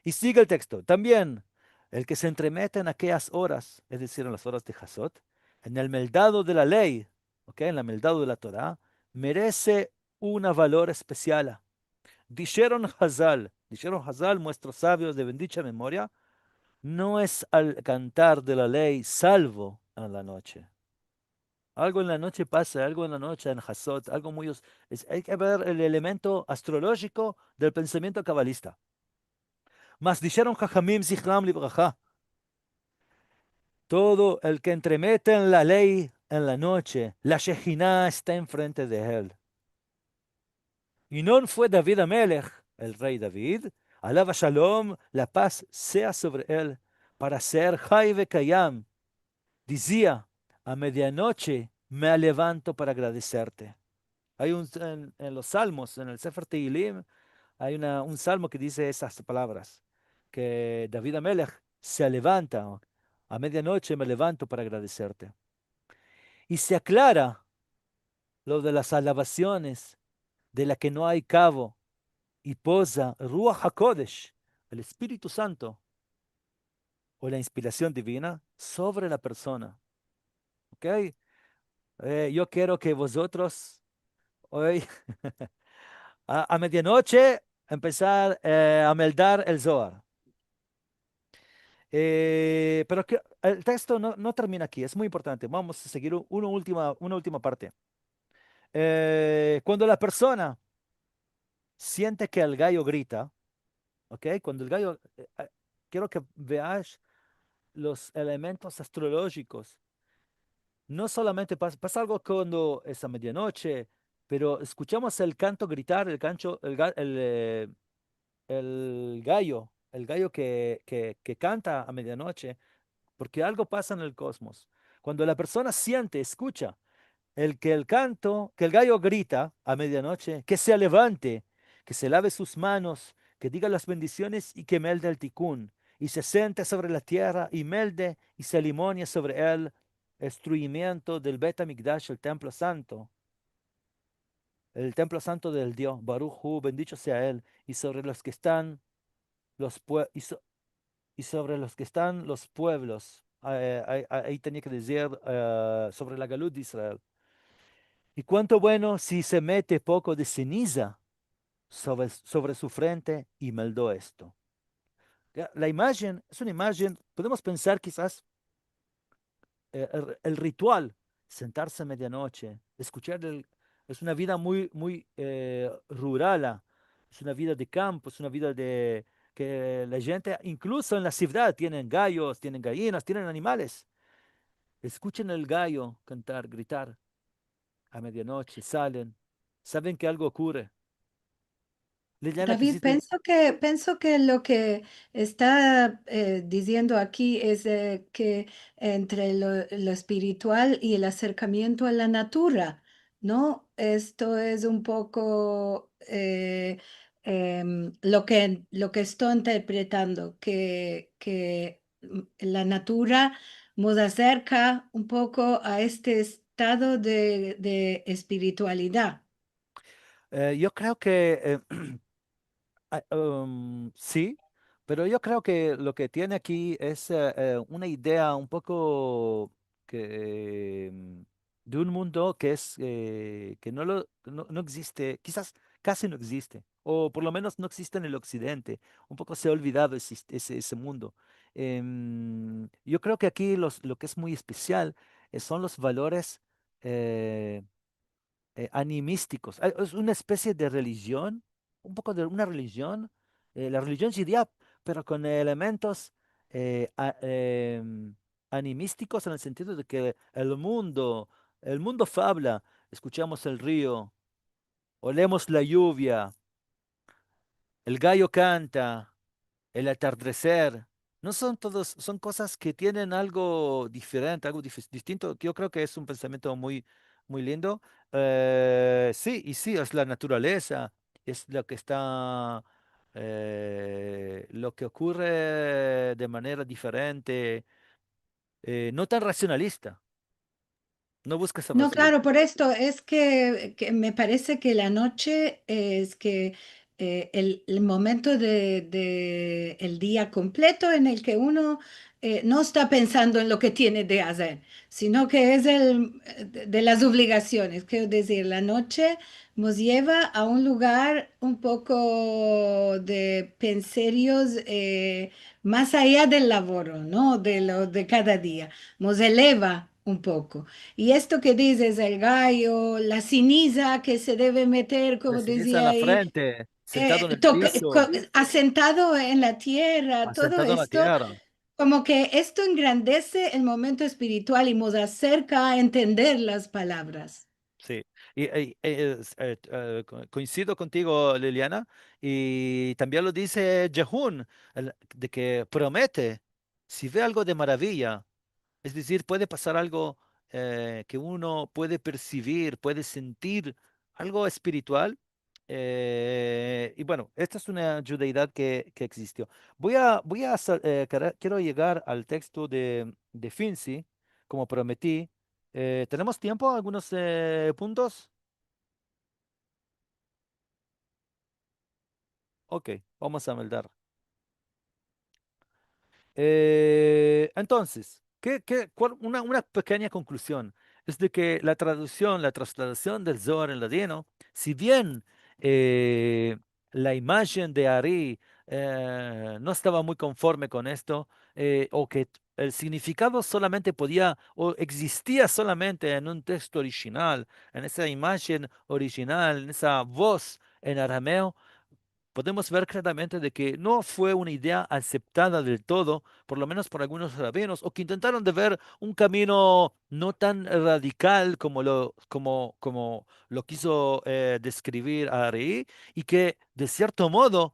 I sige el teksto. Tambien, el ke se entremete en akeyas oras, es dizir, en las oras de Hazot, en el meldado de la ley, ok, en la meldado de la Tora, merese una valor espesiala. Disheron Hazal, disheron Hazal, muestros savios de bendicha memoria, no es al kantar de la ley salvo en la noche. Algo en la noche pasa, algo en la noche en Hazot, algo muy os-, es, ay ke ver el elemento astrolojiko del pensamiento kabalista. Mas disheron Hajamim zichram livraha, todo el ke entremete en la ley en la noche, la Shehina esta enfrente de el. I no fue David Amelech, el rey David, alav shalom, la paz sea sovre el, para ser hay ve kayam, dizia: "A medianoche me levanto para agradeserte". Ay un, en, en los Salmos, en el Sefer Tehilim, ay una, un salmo ke dize esas palavras, ke David Amelech se levanta: "A medianoche me levanto para agradeserte". I se aklara lo de las alabasiones, de la ke no ay kavo, i poza Ruach HaKodesh, el Espiritu Santo, o la inspirasion divina, sovre la persona. Ok? Eh, yo kero ke vozotros oy a, a medianoche empesar, eh, a meldar el Zohar. Eh, pero ke, el teksto no, no termina aki, es muy importante. Vamos a segir u-, una ultima, una ultima parte. Eh, kuando la persona siente ke el gayo grita, okey? Kuando el gayo, eh, eh, kero ke veash los elementos astrolojikos. No solamente pas-, pasa algo kuando es a medianoche, pero eskuchamos el kanto gritar, el kanto, el ga-, el, eh, el gayo, el gayo ke, ke, ke kanta a medianoche, porke algo pasa en el kosmos. Kuando la persona siente, eskucha el, ke el kanto, ke el gayo grita a medianoche, ke se levante, ke se lave sus manos, ke diga las bendisiones i ke melde el tikun, i se sente sovre la tierra i melde i se limonia sovre el estruyimiento del Bet Hamikdash, el templo santo, el templo santo del Dio, Baruj Hu, bendicho sea el, i sovre los ke estan los pue-, i so-, i sovre los ke estan los puevlos. Eh, ayi, ayi tenia ke dizir, eh, sovre la galut de Israel. I kuanto bueno si se mete poko de seniza sovre, sovre su frente i meldo esto. Ya, la imajen es una imajen, podemos pensar kizas, eh, el, el ritual, sentarse a medianoche, eskuchar el, es una vida muy, muy, eh, rurala, es una vida de kampo, es una vida de, ke la djente, inkluso en la sivdad, tienen gayos, tienen gayinas, tienen animales. Eskuchen el gayo kantar, gritar a medianoche, salen, saven ke algo okurre. Liliana, ke David, si te penso ke, penso ke lo ke esta, eh, diziendo aki es, eh, ke entre lo, lo espiritual i el aserkamiento a la natura, no? Esto es un poko, eh, em, lo ke, lo ke esto interpretando, ke, ke, mm, la natura mos aserka un poko a este estado de, de espiritualidad. Eh, yo kreo ke, eh, ah, um, si, pero yo kreo ke lo ke tiene aki es, eh, eh, una idea un poko ke, mm, de un mundo ke es, eh, ke no lo, no, no egziste, kizas kazi no egziste, o por lo menos no egziste en el oksidente, un poko se a olvidado ese, ese, ese mundo. Em, yo kreo ke aki los, lo ke es muy espesial, eh, son los valores, eh, eh, animistikos. Eh, es una especie de relijion, un poko de una relijion, eh, la relijion djudia, pero kon elementos, eh, a-, em, animistikos en el sentido de ke el mundo, el mundo favla, eskuchamos el rio, olemos la yuvia, el gayo kanta, el atardeser. No son todos, son kozas ke tienen algo diferente, algo dif-, distinto. Yo kreo ke es un pensamiento muy, muy lindo. Eh, si, i si, es la naturaleza, es lo ke esta, eh, lo ke okurre de manera diferente, eh, no tan rasionalista. No buskes esa... No, razon. Klaro, por esto es ke, ke me parese ke la noche es ke, eh, el, el momento de, de el dia kompleto en el ke uno, eh, no esta pensando en lo ke tiene de azer, sino ke es el, de, de las ovligasiones. Kero dizir, la noche mos yeva a un lugar un poko de penserios, eh, mas aya del lavoro, no? De lo de kada dia. Mos eleva un poko. I esto ke dizes, el gayo, la siniza ke se deve meter, komo dizia ayi, la siniza en la frente, sentado en el piso, asentado en la tierra, todo esto, komo ke esto engrandese el momento espiritual i mos aserka a entender las palavras. Si. I, i, es, eh, eh, ko-, koinsido kontigo, Liliana, i tambien lo dize Jehun, el, de ke promete, si ve algo de maraviya, es dizir, puede pasar algo, eh, ke uno puede persivir, puede sentir algo espiritual, eh, i bueno, esta es una djudaidad ke, ke egzistio. Vo a, vo a sa-, eh, kere-, kero yegar al teksto de, de Finzi, komo prometi. Eh, tenemos tiempo, algunos, eh, puntos? Okey, vamos a meldar. Eh, entonses, ke, ke, kual, una, una pekenya konkluzion es de ke la traduksion, la trasladasion del Zohar en ladino, si bien, eh, la imajen de Ari, eh, no estava muy konforme kon esto, eh, o ke el signifikado solamente podia, o egzistia solamente en un teksto orijinal, en esa imajen orijinal, en esa voz en arameo, podemos ver klaramente de ke no fue una idea aseptada del todo, por lo menos por algunos rabinos, o ke intentaron de ver un kamino no tan radikal komo lo, komo, komo lo kizo, eh, deskrivir Ari, i ke, de sierto modo,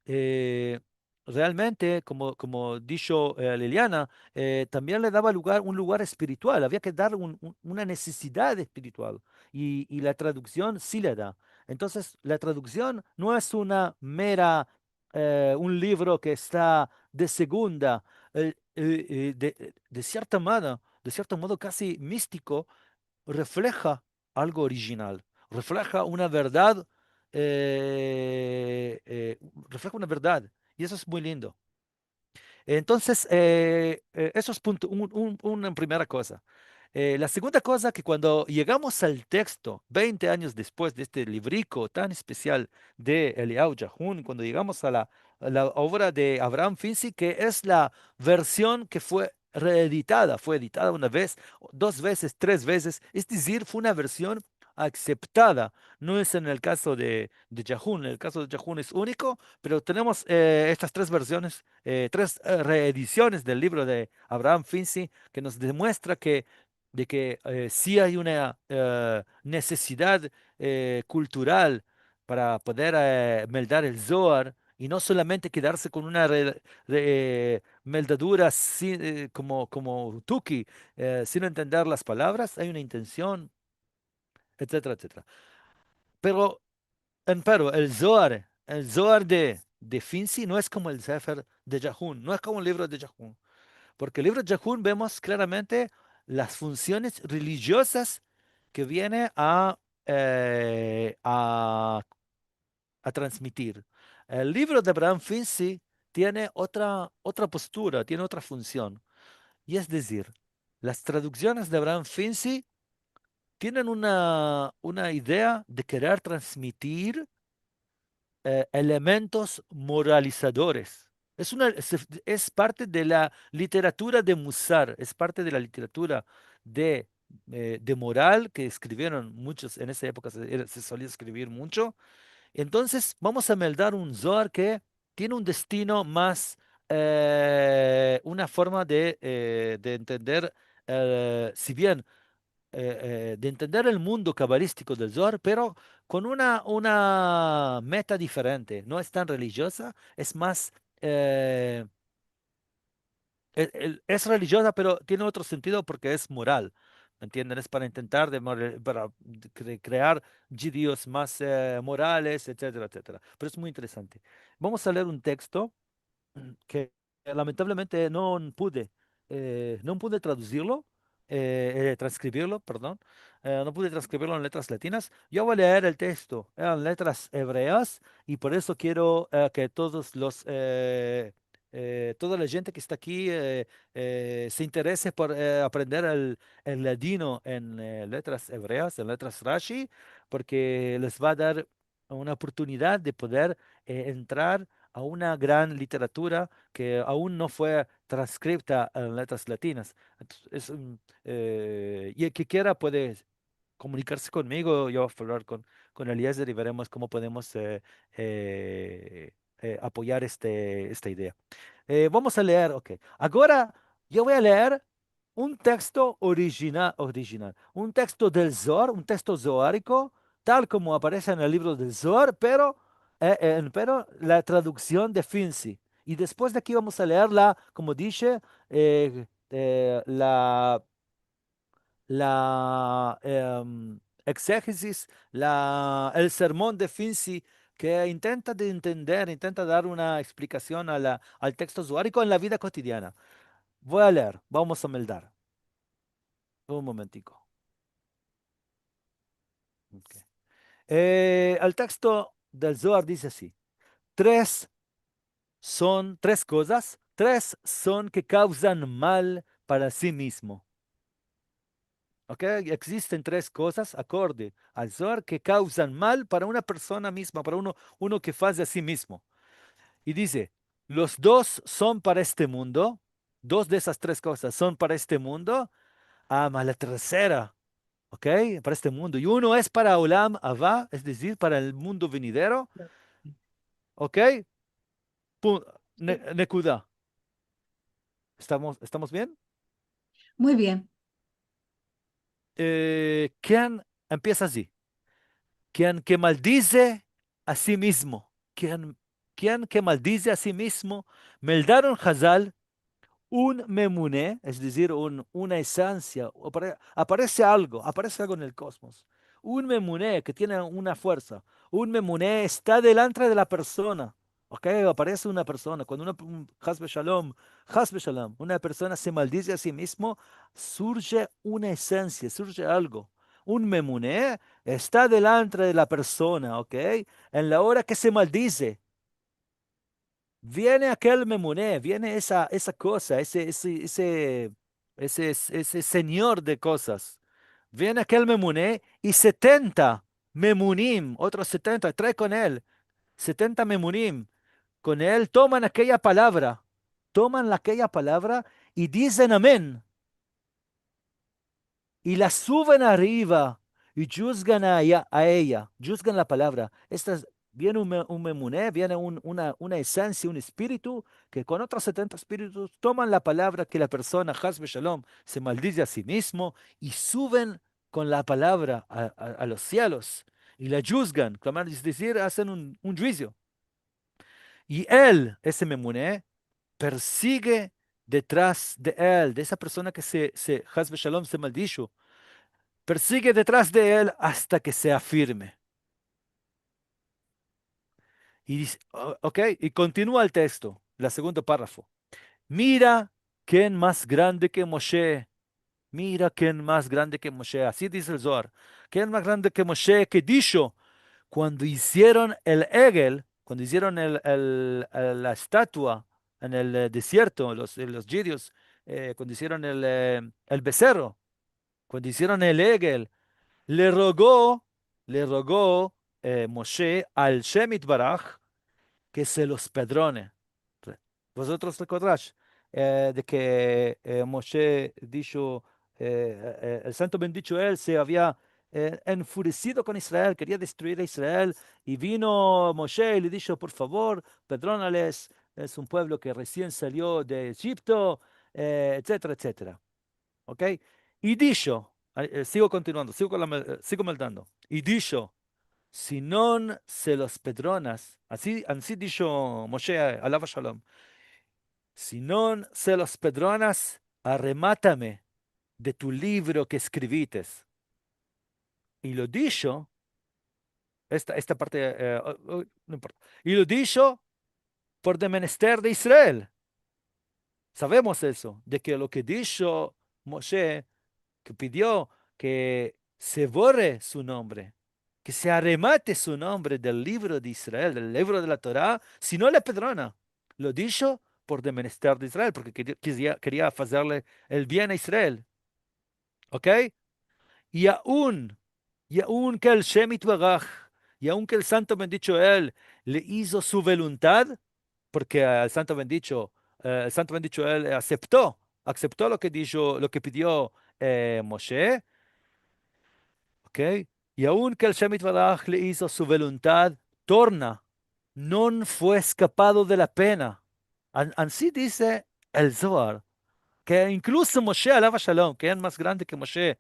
eh, realmente, komo, komo disho, eh, Liliana, eh, tambien le dava lugar, un lugar espiritual, avia ke dar un, un, una nesesidad espiritual, i, i la traduksion si le da. Entonses, la traduksion no es una mera, eh, un livro ke esta de segunda, eh, eh, eh, de, de sierta mano, de sierto modo kasi mistiko, refleja algo orijinal, refleja una verdad, eh, eh, refleja una verdad, i eso es muy lindo. Entonses, eh, eh, eso es punto, un, un, una primera koza. Eh, la segunda koza ke kuando yegamos al teksto, veinte anyos despues de este livriko tan espesial de Eliyahu Jahun, kuando yegamos a la, a la ovra de Abraham Finzi, ke es la version ke fue reeditada, fue editada una vez, dos vezes, tres vezes, es dizir, fue una version aseptada. No es en el kazo de, de Jahun, en el kazo de Jahun es uniko, pero tenemos, eh, estas tres versiones, eh, tres, eh, reedisiones del livro de Abraham Finzi ke mos demuestra ke, de ke, eh, si ay una, eh, nesesidad, eh, kultural para poder, eh, meldar el Zohar, i no solamente kedarse kon una re-, re-, meldadura si-, eh, komo, komo tuki, eh, sin entender las palavras, ay una intension, etsetera, etsetera. Pero, empero, el Zohar, el Zohar de, de Finzi no es komo el Sefer de Jahun, no es komo el livro de Jahun. Porke el livro de Jahun vemos klaramente las funsiones relijiozas ke viene a, eh, a a transmitir. El livro de Abraham Finzi tiene otra, otra postura, tiene otra funsion. I es dizir, las traduksiones de Abraham Finzi tienen una, una idea de kerer transmitir, eh, elementos moralizadores. Es una, es, es parte de la literatura de musar, es parte de la literatura de, eh, de moral ke eskrivieron munchos, en esa epoka se, era, se solia eskrivir muncho. Entonses, vamos a meldar un Zohar ke tiene un destino mas, eh, una forma de, eh, de entender, eh, si bien, eh, eh, de entender el mundo kabalistiko del Zohar, pero kon una, una meta diferente. No es tan relijioza, es mas, eh, e-, el, es relijioza, pero tiene otro sentido porke es moral, me entienden? Es para intentar de more-, para de kre-, krear djudios mas, eh, morales, etsetera, etsetera. Pero es muy interesante. Vamos a leer un teksto ke lamentablemente no pude, eh, no pude tradusirlo, eh, eh, transkrivirlo, pardon. Eh, no pude transkrivirlo en letras latinas. Yo vo a leer el teksto en letras evreas i por eso kero, eh, ke todos los, eh, eh, toda la djente ke esta aki, eh, eh, se interese por, eh, aprender el, el ladino en, eh, letras evreas, en letras Rashi, porke les va a dar una oportunidad de poder, eh, entrar a una gran literatura ke aun no fue transkripta en letras latinas. Entonses, es un, eh, i el ke kiera puede komunikarse konmigo, yo vo a avlar kon, kon Eliezer i veremos komo podemos, eh, eh, eh, apoyar este, esta idea. Eh, vamos a leer, ok. Agora, yo vo a leer un teksto orijina-, orijinal, un teksto del Zohar, un teksto zohariko, tal komo aparese en el livro del Zohar, pero, eh, eh, pero la traduksion de Finzi. I despues de aki vamos a leer la, komo dishe, eh, eh, la, la, em, ekzegesis, la, el sermon de Finzi, ke intenta de entender, intenta dar una eksplikasion a la, al teksto zohariko en la vida kotidiana. Vo a leer, vamos a meldar. Un momentiko. Ok. Eh, el teksto del Zohar dize ansi: Tres son, tres kozas, tres son ke kauzan mal para si mizmo. Ok, egzisten tres kozas, akorde al Zohar, ke kauzan mal para una persona mizma, para uno, uno ke faze a si mizmo. I dize, los dos son para este mundo, dos de esas tres kozas son para este mundo, ama la tersera, okey, para este mundo. I uno es para olam aba, es dezir, para el mundo venidero. Okey? Pu-, ne-, nekuda. Estamos, estamos bien? Muy bien. Eh, ken empieza azi? Ken ke maldize a si mizmo. Ken, ken ke maldize a si mizmo. Meldaron Hazal un memune, es dezir, un, una esansia, apare-, aparese algo, aparese algo en el kozmos. Un memune ke tiene una fuersa. Un memune esta delantre de la persona. Okey, aparese una persona. Kuando una, un, haz veshalom, haz veshalom, una persona se maldize a si mizmo, surje una esansia, surje algo. Un memune esta delantre de la persona, okey? En la ora ke se maldize, viene akel memune, viene esa, esa koza, ese, ese, ese, ese, ese senyor de kozas. Viene akel memune i setenta memunim, otros setenta, trae kon el setenta memunim. Kon el toman akeya palavra, toman akeya palavra i dizen amen. I la suven arriva i djuzgan a eya, a eya, djuzgan la palavra. Esta es, viene un me-, un memune, viene un, una, una esansia, un espiritu, ke kon otros setenta espiritus toman la palavra ke la persona, haz veshalom, se maldize a si mizmo i suven kon la palavra a, a, a los sielos i la djuzgan, klamar, es dezir, azen un, un djuizio. I el, ese memune, persige detras de el, de esa persona ke se, se, haz veshalom, se maldisho, persige detras de el asta ke se afirme. I dize, o-, okey, i kontinua el teksto, la segundo parafo. Mira ken mas grande ke Moshe, Mira ken mas grande ke Moshe. Ansi dize el Zohar. Ken mas grande ke Moshe, ke disho, kuando izieron el egel, kuando izieron el, el, el, la estatua en el, eh, desierto, los, los djudios, eh, kuando izieron el, eh, el beserro, kuando izieron el egel, le rogo, le rogo, eh, Moshe al Shem Yitbaraj ke se los perdone. Vozotros rekordash, eh, de ke, eh, Moshe disho, eh, eh, el santo bendicho el se avia, eh, enfuresido kon Israel, keria destruir a Israel, i vino Moshe i le disho, por favor, perdonales, es un puevlo ke resien salio de Ejipto, eh, etsetera, etsetera. Okey? I disho, eh, sigo kontinuando, sigo kon la me-, eh, sigo meldando. I disho, si no se los pedronas, ansi, ansi disho Moshe, alav shalom, si no se los pedronas, arrematame de tu livro ke eskrivites. I lo disho, esta, esta parte, eh, o, o, no importa. I lo disho por de menester de Israel. Savemos eso, de ke lo ke disho Moshe, ke pidio ke se borre su nombre, ke se arremate su nombre del livro de Israel, del livro de la Tora, si no le perdona. Lo disho por de menester de Israel, porke keria, keria, keria azerle el bien a Israel. Okey? I aun, i aun ke el Shem Yitbaraj, i aun ke el santo bendicho el le izo su voluntad, porke el santo bendicho, eh, el santo bendicho el asepto, asepto lo ke disho, lo ke pidio, eh, Moshe. Okey? I aun ke el Shem Yitbaraj le izo su voluntad, torna, no fue eskapado de la pena. An-, ansi dize el Zohar, ke inkluso Moshe, alav shalom, ken mas grande ke Moshe,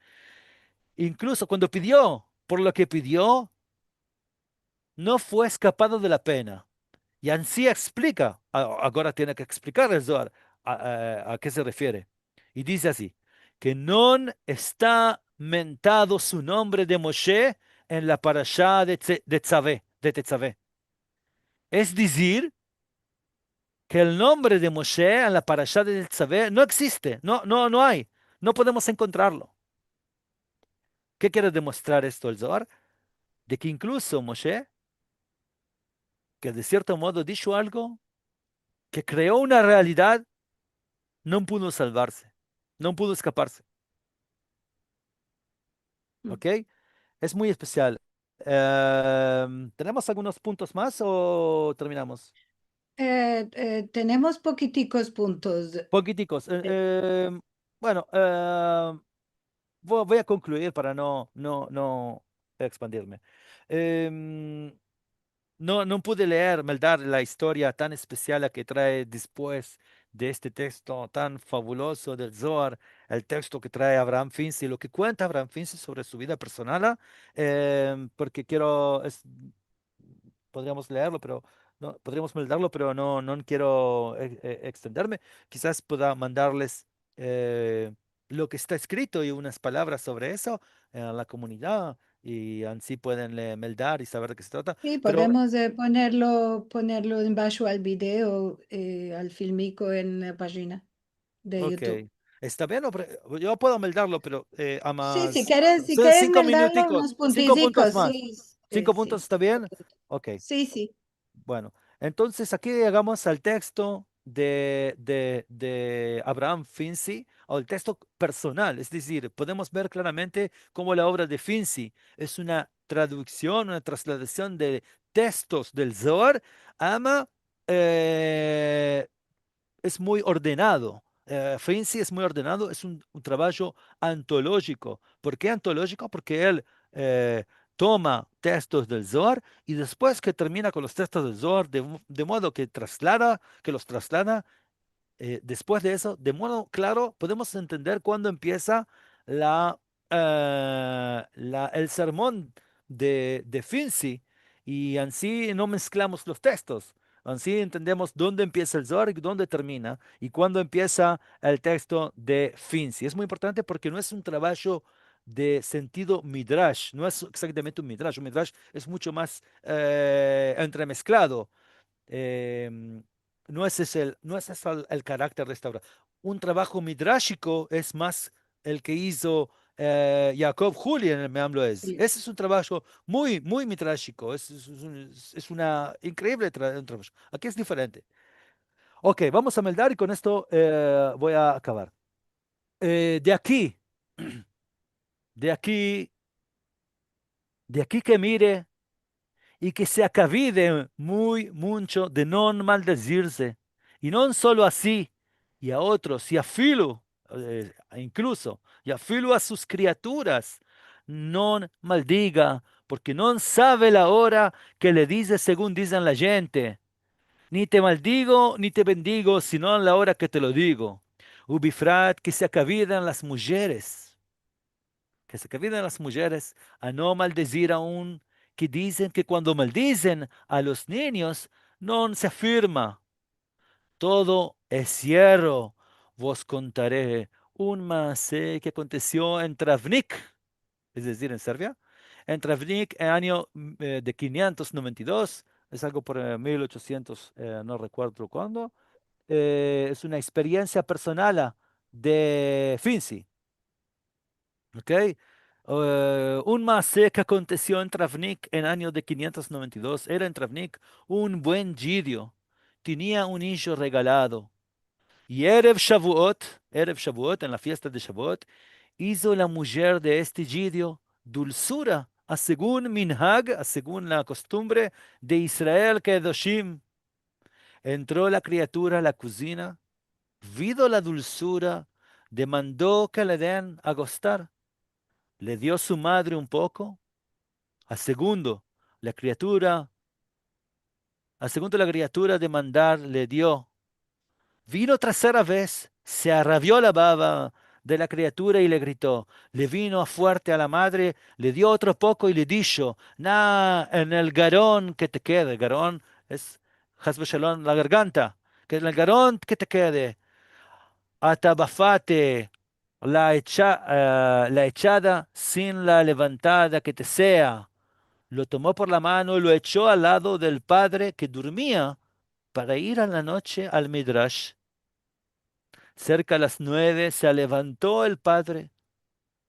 inkluso kuando pidio, por lo ke pidio, no fue eskapado de la pena. I ansi eksplika, a-, agora tiene ke eksplikar el Zohar a, a, a ke se refiere. I dize ansi, ke no esta mentado su nombre de Moshe en la parasha de Tze-, de Tzavé, de Tetzaveh. Es dizir, ke el nombre de Moshe en la parasha de Tetzaveh no existe, no, no, no ay, no podemos enkontrarlo. Ke kere demostrar esto el Zohar? De ke inkluso Moshe, ke de sierto modo disho algo, ke kreo una realidad, no pudo salvarse, no pudo eskaparse. Okey? Es muy espesial. Em, tenemos algunos puntos mas o terminamos? Eh, eh, tenemos pokitikos puntos. Pokitikos. Eh, eh, bueno, eh, vo-, vo a konkluir para no, no, no ekspandirme. Em, no, no pude leer, meldar la istoria tan espesial ke trae despues de este teksto tan fabulozo del Zohar, el teksto ke trae Abraham Finzi, lo ke kuenta Abraham Finzi sovre su vida personal, em, porke kero, es, podriamos leerlo, pero no, podriamos meldarlo, pero no, no kero, eh, eh, ekstenderme. Kizas pueda mandarles, eh, lo ke esta eskrito i unas palavras sovre esto, eh, a la komunidad, i ansi pueden le-, meldar i saver de ke se trata. Si, podemos, eh, ponerlo, ponerlo en basho al video, eh, al filmiko en la pajina de YouTube. Ok. Esta bien, no, pero yo puedo meldarlo, pero, eh, a mas... Si, si keres, si keres meldarlo, sinko minutikos, unos puntikos mas. Sinko puntos, esta bien? Ok. Si, si. Bueno, entonses aki llegamos al teksto de, de, de Abraham Finzi, o el teksto personal, es dizir, podemos ver klaramente komo la ovra de Finzi es una traduksion, una trasladasion de tekstos del Zohar, ama, eh, es muy ordenado. Eh, Finzi es muy ordenado, es un, un trabajo antolojiko. Por ke antolojiko? Porke el, eh, toma tekstos del Zohar i despues ke termina kon los tekstos del Zohar, de, de modo ke traslada, ke los traslada, eh, despues de esto, de modo klaro, podemos entender kuando empiesa la eh, la, el sermon de, de Finzi, i ansi no mesklamos los tekstos. Ansi entendemos donde empiesa el Zohar i donde termina, i kuando empiesa el teksto de Finzi. Es muy importante porke no es un trabajo de sentido midrash, no es eksaktamente un midrash. Un midrash es muncho mas, eh, entremesklado. Em, no es ese el, no es ese el, el karakter de esta ovra. Un trabajo midrashiko es mas el ke izo, eh, Yaakov Huli en el Me'am Loez. Si. Ese es un trabajo muy, muy midrashiko. Es, es, es un, es una inkreivle tra-, un trabajo. Aki es diferente. Ok, vamos a meldar i kon esto, eh, vo a akavar. Eh, de aki, de aki, de aki ke mire i ke se akavide muy muncho de no maldezirse, i no solo ansi, i a otros, i afilu, eh, inkluso, i afilu a sus kriaturas, no maldiga, porke no save la ora ke le dize segun dizen la djente. Ni te maldigo, ni te bendigo, sino en la ora ke te lo digo. Ubifrat ke se akavidan las mujeres. Ke se akavidan las mujeres a no maldezir aun, ke dizen ke kuando maldizen a los ninyos, no se afirma. Todo es yerro. Vos kontare un maase ke akontesio en Travnik, es dizir, en Serbia, en Travnik, en anyo, mm, eh, de kinientos noventa i dos, es algo por, eh, mil ochosientos, eh, no rekuerdo kuando. Eh, es una eksperiensia personala de Finzi. Ok? Eh, un maase ke akontesio en Travnik en anyo de kinientos noventa i dos. Era en Travnik un buen djidio. Tenia un ijo regalado. I Erev Shavuot, Erev Shavuot, en la fiesta de Shavuot, izo la mujer de este djidio dulsura, a segun minhag, a segun la kostumbre de Israel Kedoshim. Entro la kriatura a la kuzina, vido la dulsura, demando ke le den a gostar. Le dio su madre un poko. A segundo, la kriatura, a segundo la kriatura de mandar le dio. Vino tersera vez, se arravio la bava de la kriatura i le grito. Le vino a fuerte a la madre, le dio otro poko i le disho: Na, en el garon ke te kede. Garon es, has veshalom, la garganta. Ke en el garon ke te kede. Ata bafate la echa-, eh, la echada sin la levantada ke te sea. Lo tomo por la mano, lo echo al lado del padre ke durmia para ir a la noche al midrash. Serka las nueve se levanto el padre,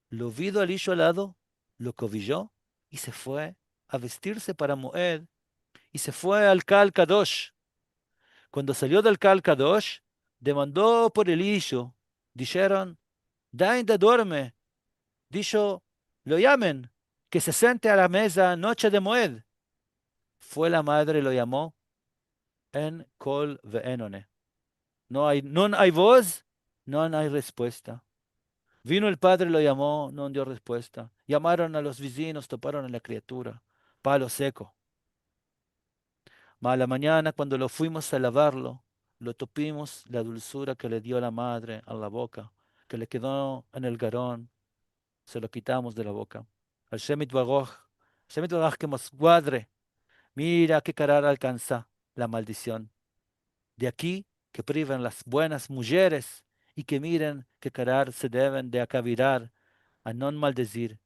lo vido al ijo al lado, lo kovijo i se fue a vestirse para moed i se fue al Kal Kadosh. Kuando salio del Kal Kadosh, demando por el ijo. Disheron: Da ainda duerme. Disho: Lo yamen, ke se sente a la meza noche de moed. Fue la madre, lo yamo. en kol ve'en ona. No ay, no ay voz, no ay respuesta. Vino el padre, lo yamo, no dio respuesta. Yamaron a los vizinyos, toparon a la kriatura. Palo seko. Ma a la manyana, kuando lo fuimos a lavarlo, lo topimos la dulsura ke le dio la madre a la boka, ke le kedo en el garon, se lo kitamos de la boka. Al Shem Itbaraj, Shem Itbaraj ke mos guadre. Mira ke karar alkansa la maldision. De aki ke priven las buenas mujeres i ke miren ke karar se deven de akavirar a no maldizir.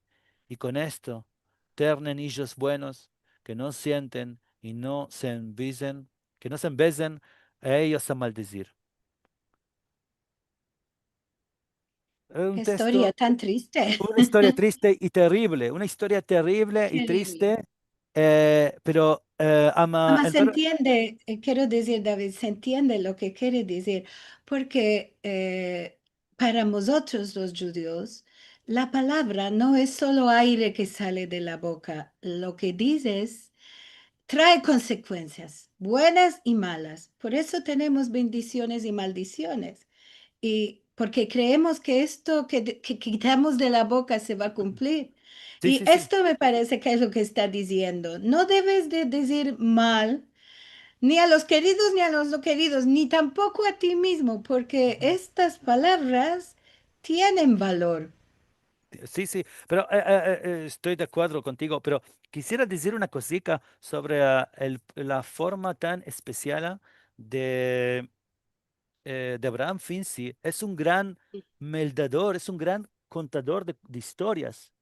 I kon esto, ternen ijos buenos ke no sienten i no se embezen, ke no se embezen a eyos a maldizir. Un testo, una istoria triste i terrivle, una istoria terrivle i triste, eh, pero, eh, ama, ama se entiende, eh, kero dizir, David, se entiende lo ke kere dizir, porke, eh, para mozotros los djudios, la palavra no es solo aire ke sale de la boka, lo ke dizes trae konsekuensias, buenas i malas. Por esto tenemos bendisiones i maldisiones. I porke kreemos ke esto ke, ke kitamos de la boka se va a kumplir. I esto me parese ke es lo ke esta diziendo. No deves de dizir mal ni a los keridos ni a los no keridos, ni tampoko a ti mizmo, porke estas palavras tienen valor. Si, si, pero, eh, eh, eh, eh, esto de akuerdo kontigo, pero kisiera dizir una kozika sovre, ah, el, la forma tan espesial de, eh, de Abraham Finzi. Es un gran meldador, es un gran kontador de, de istorias.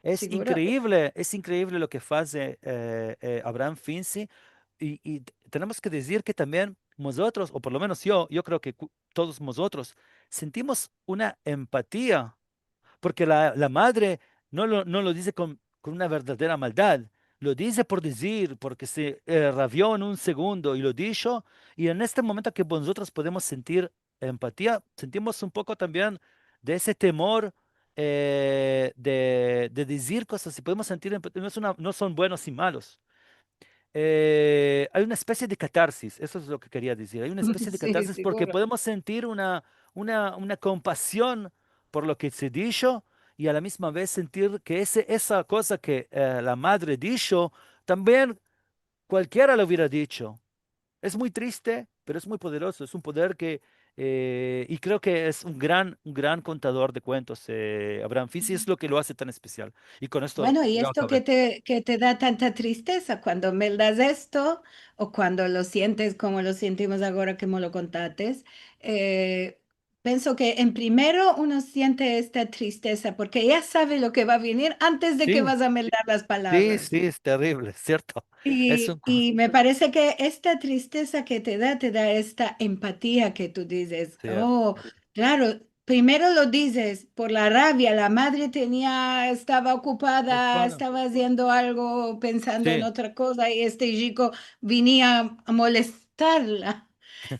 Es inkreivle, es inkreivle lo ke aze, eh, eh, Abraham Finzi. I, i t-, tenemos ke dizir ke tambien mozotros, o por lo menos yo, yo kreo ke ku-, todos mozotros sentimos una empatia porke la, la madre no lo, no lo dize kon, kon una verdadera maldad. Lo dize por dizir, porke se, eh, ravio en un segundo i lo disho, i en este momento ke mozotros podemos sentir empatia, sentimos un poko tambien de ese temor, eh, de, de dizir kozas, i podemos sentir empa-, no es una, no son buenos i malos. Eh, ay una especie de katarsis, eso es lo ke keria dizir. Ay una especie de katarsis porke podemos sentir una, una, una kompasion por lo ke se disho i a la mizma vez sentir ke ese, esa koza ke, eh, la madre disho, tambien kualkiera lo uviera dicho. Es muy triste, pero es muy poderoso. Es un poder ke, eh, i kreo ke es un gran, un gran kontador de kuentos, eh, Abraham Finzi, es lo ke lo aze tan espesial. I kon esto... Bueno, i esto ke te, ke te da tanta tristeza kuando meldas esto, o kuando lo sientes komo lo sentimos agora ke mo lo kontates, eh, penso ke en primero uno siente esta tristeza, porke ya save lo ke va a venir antes de ke vas a meldar las palavras. Si, si, es terrivle, sierto. I, i me parese ke esta tristeza ke te da, te da esta empatia ke tu dizes. Oh, klaro, primero lo dizes por la ravia, la madre tenia, estava okupada, estava aziendo algo, pensando en otra koza, i este shiko venia a molestarla.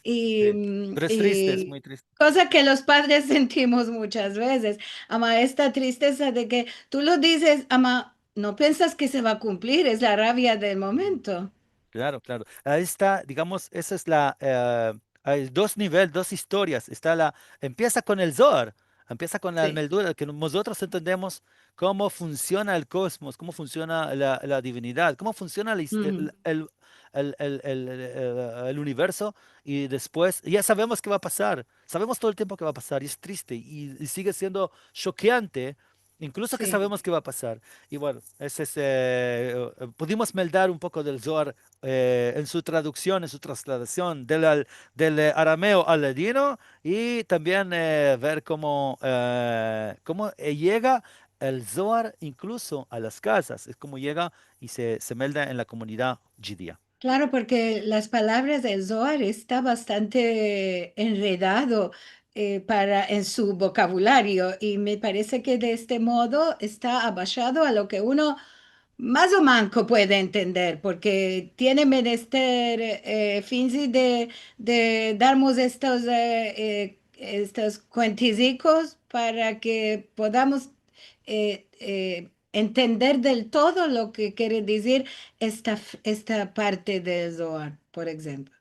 I, pero es triste, es muy triste. Koza ke los padres sentimos muchas vezes. Ama esta tristeza de ke tu lo dizes, ama no pensas ke se va a kumplir, es la ravia del momento. Klaro, klaro. Ayi esta, digamos, esa es la, eh, ay dos nivel, dos istorias. Esta la, empiesa kon el Zohar, empiesa kon la meldura, ke mozotros entendemos komo funsiona el kozmos, komo funsiona la, la divinidad, komo funsiona la his-, el, el, el, el, el, eh, el universo, i despues ya savemos ke va a pasar. Savemos todo el tiempo ke va a pasar, i es triste, i, i sige siendo shokeante, inkluso ke savemos ke va a pasar. I bueno, ese es, eh, eh, pudimos meldar un poko del Zohar, eh, en su traduksion, en su traslasion del, al, del, eh, arameo al ladino, i tambien, eh, ver komo, eh, komo, eh, yega el Zohar inkluso a las kazas, es komo yega i se, se melda en la komunidad djudia. Klaro, porke las palavras del Zohar esta bastante enredado, eh, para, en su vokabulario, i me parese ke de este modo esta abashado a lo ke uno mas o manko puede entender, porke tiene menester, eh, Finzi de, de darmos estos, eh, eh, estos kuentizikos para ke podamos, eh, eh, entender del todo lo ke kere dizir esta f-, esta parte del Zohar, por enshemplo.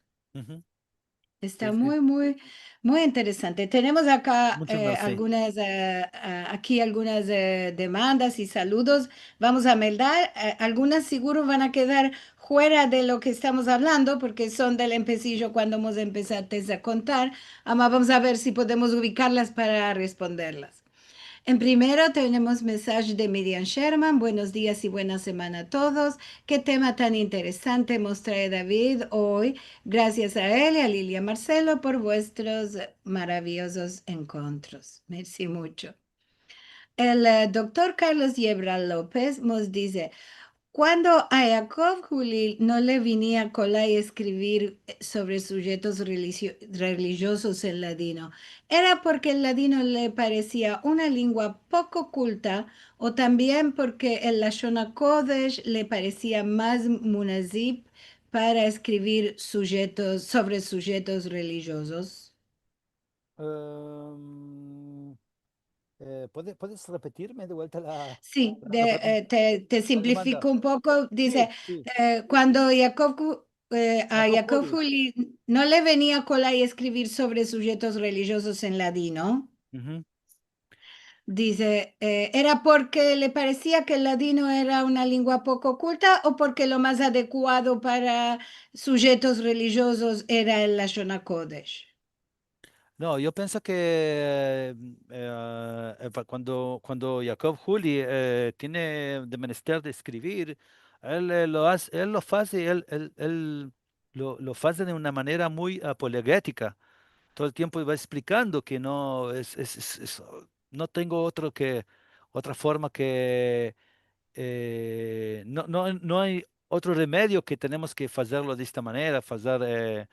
Esta muy, muy, muy interesante. Tenemos aka, eh, algunas, eh, a-, aki algunas, eh, demandas i saludos. Vamos a meldar, eh, algunas siguro van a kedar fuera de lo ke estamos avlando, porke son del empesijo kuando vamos a empesar a kontar. Ama vamos a ver si podemos ubikarlas para responderlas. En primero tenemos mensaje de Miriam Sherman. Buenos dias i buena semana a todos. Ke tema tan interesante mos trae David oy. Grasias a el i a Lilia Marcelo por vuestros maraviyozos enkontros. Mersi muncho. El, eh, doktor Carlos Yebra Lopez mos dize, kuando a Yakov Huli no le venia kolay eskrivir, eh, sovre sujetos religio-, relijozos en ladino, era porke el ladino le paresia una lengua poko kulta o tambien porke el Lashon HaKodesh le paresia mas munasib para eskrivir sujetos, sovre sujetos relijozos? Em, eh, puede-, puedes repetirme de vuelta la, si, la, la pregunta? Si, eh, te, te simplifiko un poko. Dize, eh, kuando Yakov Hu-, eh, a Yakov Huli no le venia kolay eskrivir sovre sujetos relijozos en ladino, dize, eh, era porke le paresia ke el ladino era una lengua poko kulta o porke lo mas adekuado para sujetos relijozos era el Lashon HaKodesh? No, yo penso ke, eh, eh, pa-, kuando, kuando Yakov Huli, eh, tiene de menester de eskrivir, el, eh, lo az-, el lo aze, el, el, el lo, lo aze de una manera muy apologetika. Todo el tiempo va eksplikando ke no es, es, es, es, no tengo otro ke, otra forma ke, eh, no, no, no ay otro remedio ke tenemos ke azerlo de esta manera, azer, eh,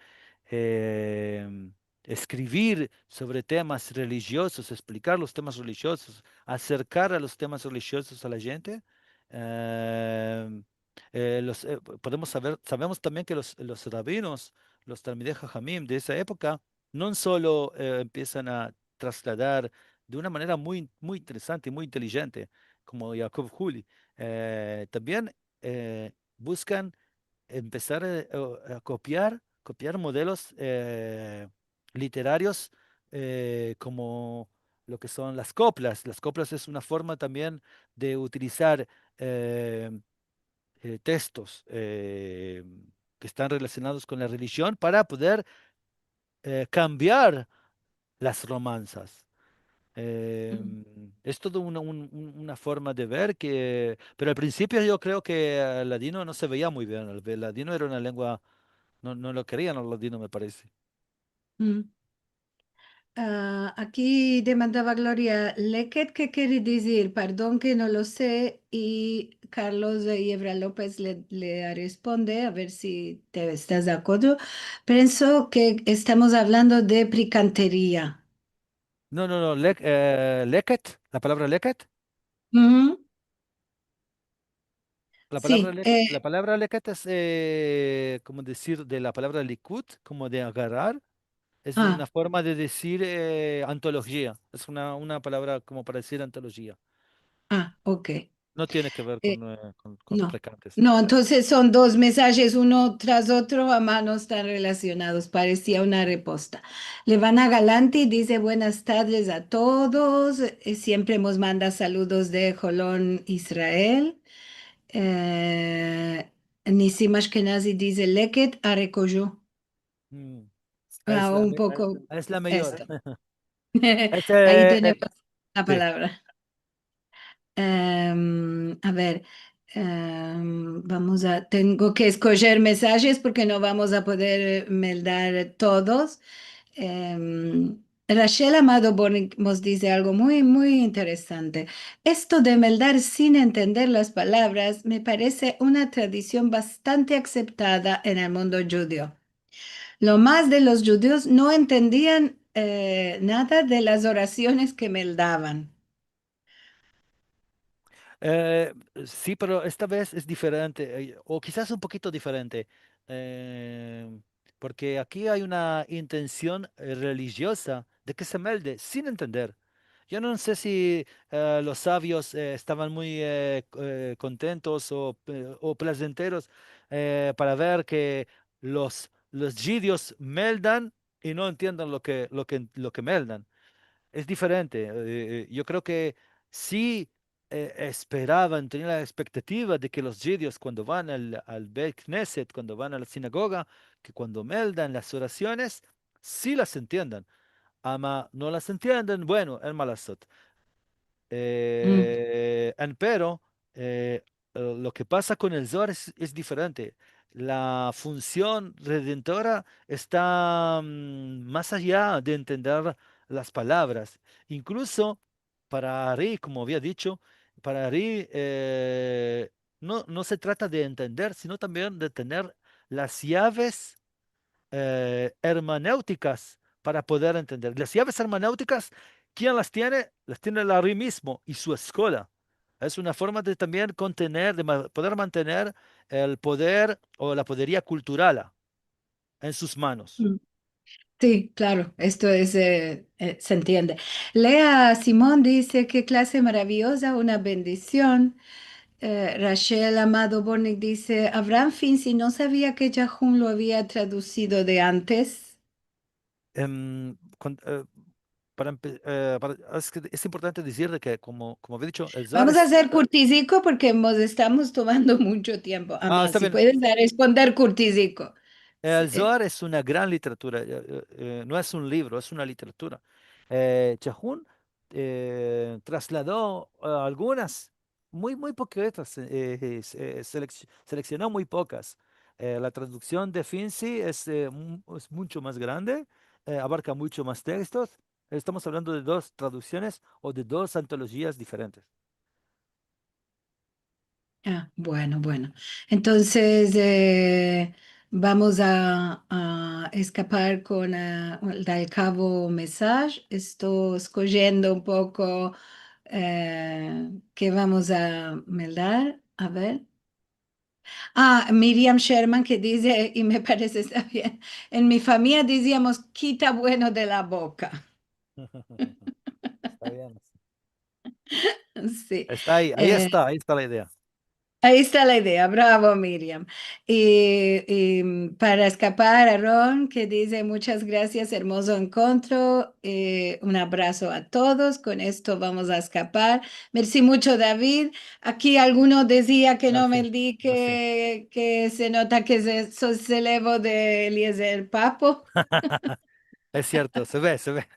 eh, eskrivir sovre temas relijozos, eksplikar los temas relijozos, aserkar a los temas relijozos a la djente. Eh, eh, los, eh, podemos saver, savemos tambien ke los, los rabinos, los talmidei hajamim de esa epoka, no solo, eh, empiezan a trasladar de una manera muy, muy interesante i muy intelijente, komo Yakov Huli, eh, tambien, eh, buskan empesar, eh, a kopiar, kopiar modelos, eh, literarios, eh, komo lo ke son las koplas. Las koplas es una forma tambien de utilizar, eh, eh, tekstos, eh, ke estan relasionados kon la relijion para poder, eh, kambiar las romansas. Eh, es todo una, un, un, una forma de ver ke, pero al prinsipio yo kreo ke el ladino no se veia muy bien. El, el ladino era una lengua, no, no lo kerian al ladino, me parese. Mm. Ah, aki demandava Gloria Leket, ke kere dizir? Pardon ke no lo se, i Carlos Yebra Lopez le, le responde, a ver si te estas de akodro. Penso ke estamos avlando de prikanteria. No, no, no, lek-, eh, leket, la palavra leket. Uhu. La palavra leket, eh, la palavra leket es, eh, komo dizir, de la palavra likut, komo de agarar. Es una forma de dizir, eh, antolojia. Es una, una palavra komo para dizir antolojia. Ah, ok. No tiene ke ver kon, eh, kon, kon prikantes. No, entonses son dos mensajes uno tras otro, ama no estan relasionados. Paresia una reposta. Levana Galanti dize, buenas tadres a todos. Eh, siempre mos manda saludos de Holon, Israel. Eh, Nisim Ashkenazi dize, leket arekoju. Mm. Ah, es la un me-, poko es, es la meyor. Esto. Ayi tenemos la palavra. Em, a ver, em, vamos a, tengo ke eskojer mensajes porke no vamos a poder meldar todos. Em, Rachel Amado Born mos dize algo muy, muy interesante. Esto de meldar sin entender las palavras me parese una tradision bastante aseptada en el mundo djudio. Lo mas de los djudios no entendian, eh, nada de las orasiones ke meldavan. Eh, si, pero esta vez es diferente, eh, o kizas un pokito diferente, eh, porke aki ay una intension, eh, relijioza de ke se melde sin entender. Yo no se si, eh, los savios, eh, estavan muy, eh, k-, eh, kontentos o, eh, o plazenteros, eh, para ver ke los los djudios meldan i no entienden lo ke, lo ke, lo ke meldan. Es diferente. Eh, eh, yo kreo ke si, eh, esperavan, tenian la ekspektativa de ke los djudios kuando van al, al Beit Kneset, kuando van a la sinagoga, ke kuando meldan las orasiones, si las entiendan. Ama no las entienden, bueno, en ma lazot. Eh, en pero, eh, eh, lo ke pasa kon el Zohar es, es diferente. La funsion redentora esta, mm, mas aya de entender las palavras. Inkluso para Ari, komo avia dicho, para Ari, eh, no, no se trata de entender, sino tambien de tener las yaves eh, ermeneutikas para poder entender. Las yaves ermeneutikas, ken las tiene? Las tiene el Ari mizmo i su eskola. Es una forma de tambien kontener, de ma-, poder mantener el poder o la poderia kultural en sus manos. Mm. Si, klaro, esto es, eh, eh, se entiende. Lea Simon dize: "Ke klase maraviyoza, una bendision." Eh, Rachel Amado Bornik dize: "Avraham Finzi, no savia ke Cahun lo avia tradusido de antes." Em, kon-, eh, para empe-, eh, para, es ke es importante dizir de ke, komo, komo avia dicho, el Zohar... Vamos a azer kurtiziko porke mos estamos tomando muncho tiempo. Ah, esta bien. Si puedes a responder kurtiziko. El Zohar es una gran literatura, eh, eh, eh, no es un livro, es una literatura. Eh, Cahun, eh, traslado, eh, algunas muy, muy poquitas, eh, eh, se-, eh, selec-, seleksiono muy pokas. Eh, la traduksion de Finzi es, eh, mu-, es muncho mas grande, eh, abarka muncho mas tekstos. Estamos avlando de dos traduksiones o de dos antolojias diferentes. Ah, bueno, bueno. Entonses, eh, vamos a, a eskapar kon, eh, el kavo mesaj. Esto eskojiendo un poko, eh, ke vamos a meldar. A ver. Ah, Miriam Sherman ke dize, i me parese esta bien: "En mi famiya diziamos, 'Kita bueno de la boka'." Esta bien. Si. Esta ayi, ayi esta, ayi esta la idea. Ayi esta la idea. Bravo, Miriam. I, i para eskapar, Aron, ke dize: "Munchas grasias, ermozo enkontro. Eh, un abraso a todos." Kon esto vamos a eskapar. Mersi muncho, David. Aki alguno dizia ke no meldi, ke, ke se nota ke se, sos elevo de Eliezer Papo. Es sierto, se ve, se ve.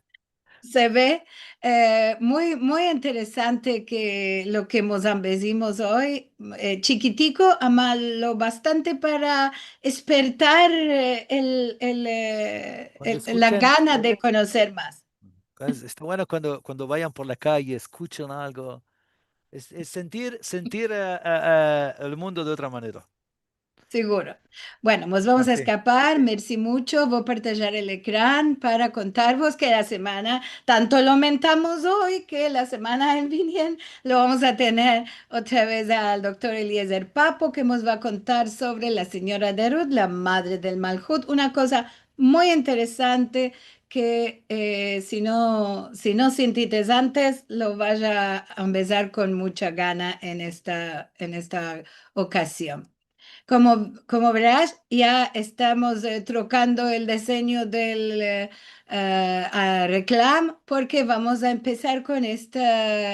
Se ve, eh, muy, muy interesante ke lo ke mos ambezimos oy, eh, chikitiko, ama lo bastante para espertar, eh, el, el, eh, la gana de konoser mas. Es, esta bueno kuando, kuando vayan por la kaye, eskuchen algo. Es, es sentir, sentir, eh, eh, eh, el mundo de otra manera. Siguro. Bueno, mos vamos a eskapar. Mersi muncho. Vo a partajar el ekran para kontarvos ke la semana, tanto lo mentamos oy ke la semana en viniendo lo vamos a tener otra vez al doktor Eliezer Papo, ke mos va a kontar sovre la sinyora de Ruth, la madre del Malhut, una koza muy interesante ke, eh, si no, si no sintites antes, lo vash a ambezar kon muncha gana en esta, en esta okazion. Komo, komo veras, ya estamos, eh, trokando el dizenyo del, eh, eh, a reklam, porke vamos a empesar kon este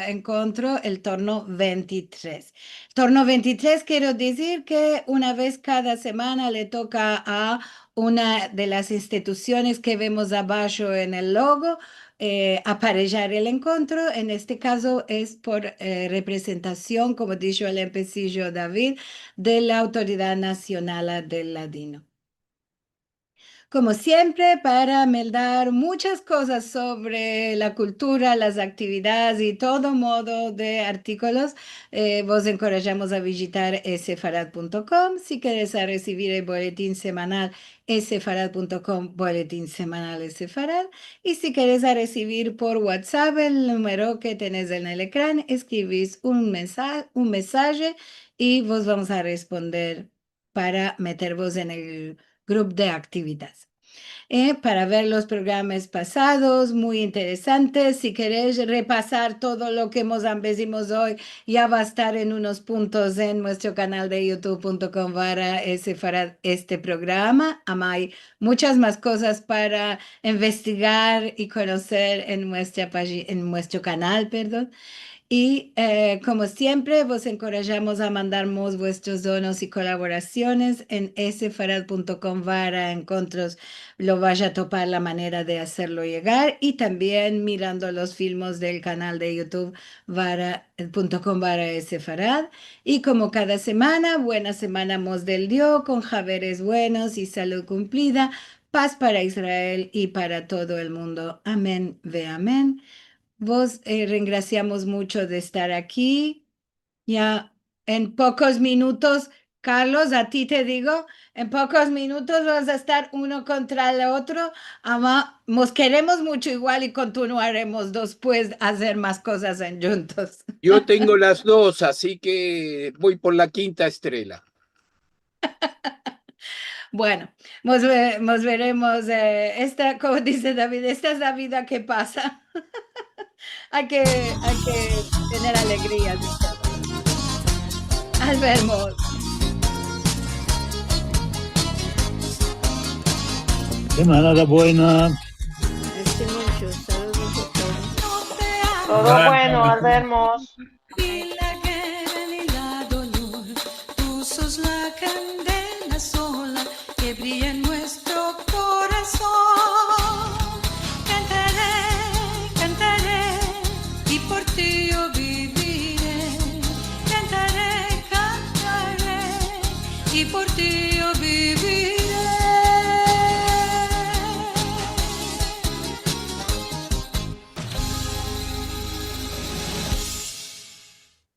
enkontro, el torno ventitres. Torno ventitres, kero dizir ke una vez kada semana le toka a una de las institusiones ke vemos abasho en el logo, eh, aparejar el enkontro. En este kazo es por, eh, reprezentasion, komo disho al empesijo David, de la Autoridad Nasional del Ladino. Komo siempre, para meldar munchas kozas sovre la kultura, las aktividades i todo modo de artikolos, eh, vos enkorajamos a vijitar esefarad punto kom. Si keres a resivir el boletin semanal, esefarad punto kom, boletin semanal Esefarad. I si keres a resivir por WhatsApp, el numero ke tenes en el ekran, eskrivis un mensa-, un mesaje i vos vamos a responder para metervos en el grup de aktividades. eh, para ver los programas pasados, muy interesantes. Si keresh repasar todo lo ke mos ambezimos oy, ya va a estar en unos puntos en muestro kanal de youtube punto com barra sefarad este programa. Ama ay muchas mas kozas para investigar i konoser en muestra pagi-, en muestro kanal, perdon. I, eh, komo siempre, vos enkorajamos a mandarmos vuestros donos i kolaborasiones en sefarad punto com barra enkontros, lo vash a topar la manera de azerlo yegar, i tambien mirando los filmos del kanal de youtube barra, punto com barra sefarad. I komo kada semana, buena semana mos del Dio, kon haveres buenos i salud kumplida, paz para Israel i para todo el mundo. Amen ve amen. Vos, eh, rengrasiamos mucho de estar aki. Ya en pokos minutos, Carlos, a ti te digo, en pokos minutos vamos a estar uno kontra el otro. Ama, mos keremos mucho igual i kontinuaremos despues a azer mas kozas endjuntos. Yo tengo las dos, asi ke vo por la kinta estrela. Bueno, mos ve-, mos veremos, eh, esta, komo dize David, esta es la vida ke pasa. Ay ke, ay ke tener alegria, dize. Al vermos. Semanada buena. Este mucho, saludos a todos. Todo bueno, al vermos. Ni la gerra ni la dolor, tu sos la kandela sola ke briya en muestro korason. Kantare, kantare, i por ti yo bivire. Kantare, kantare, i por ti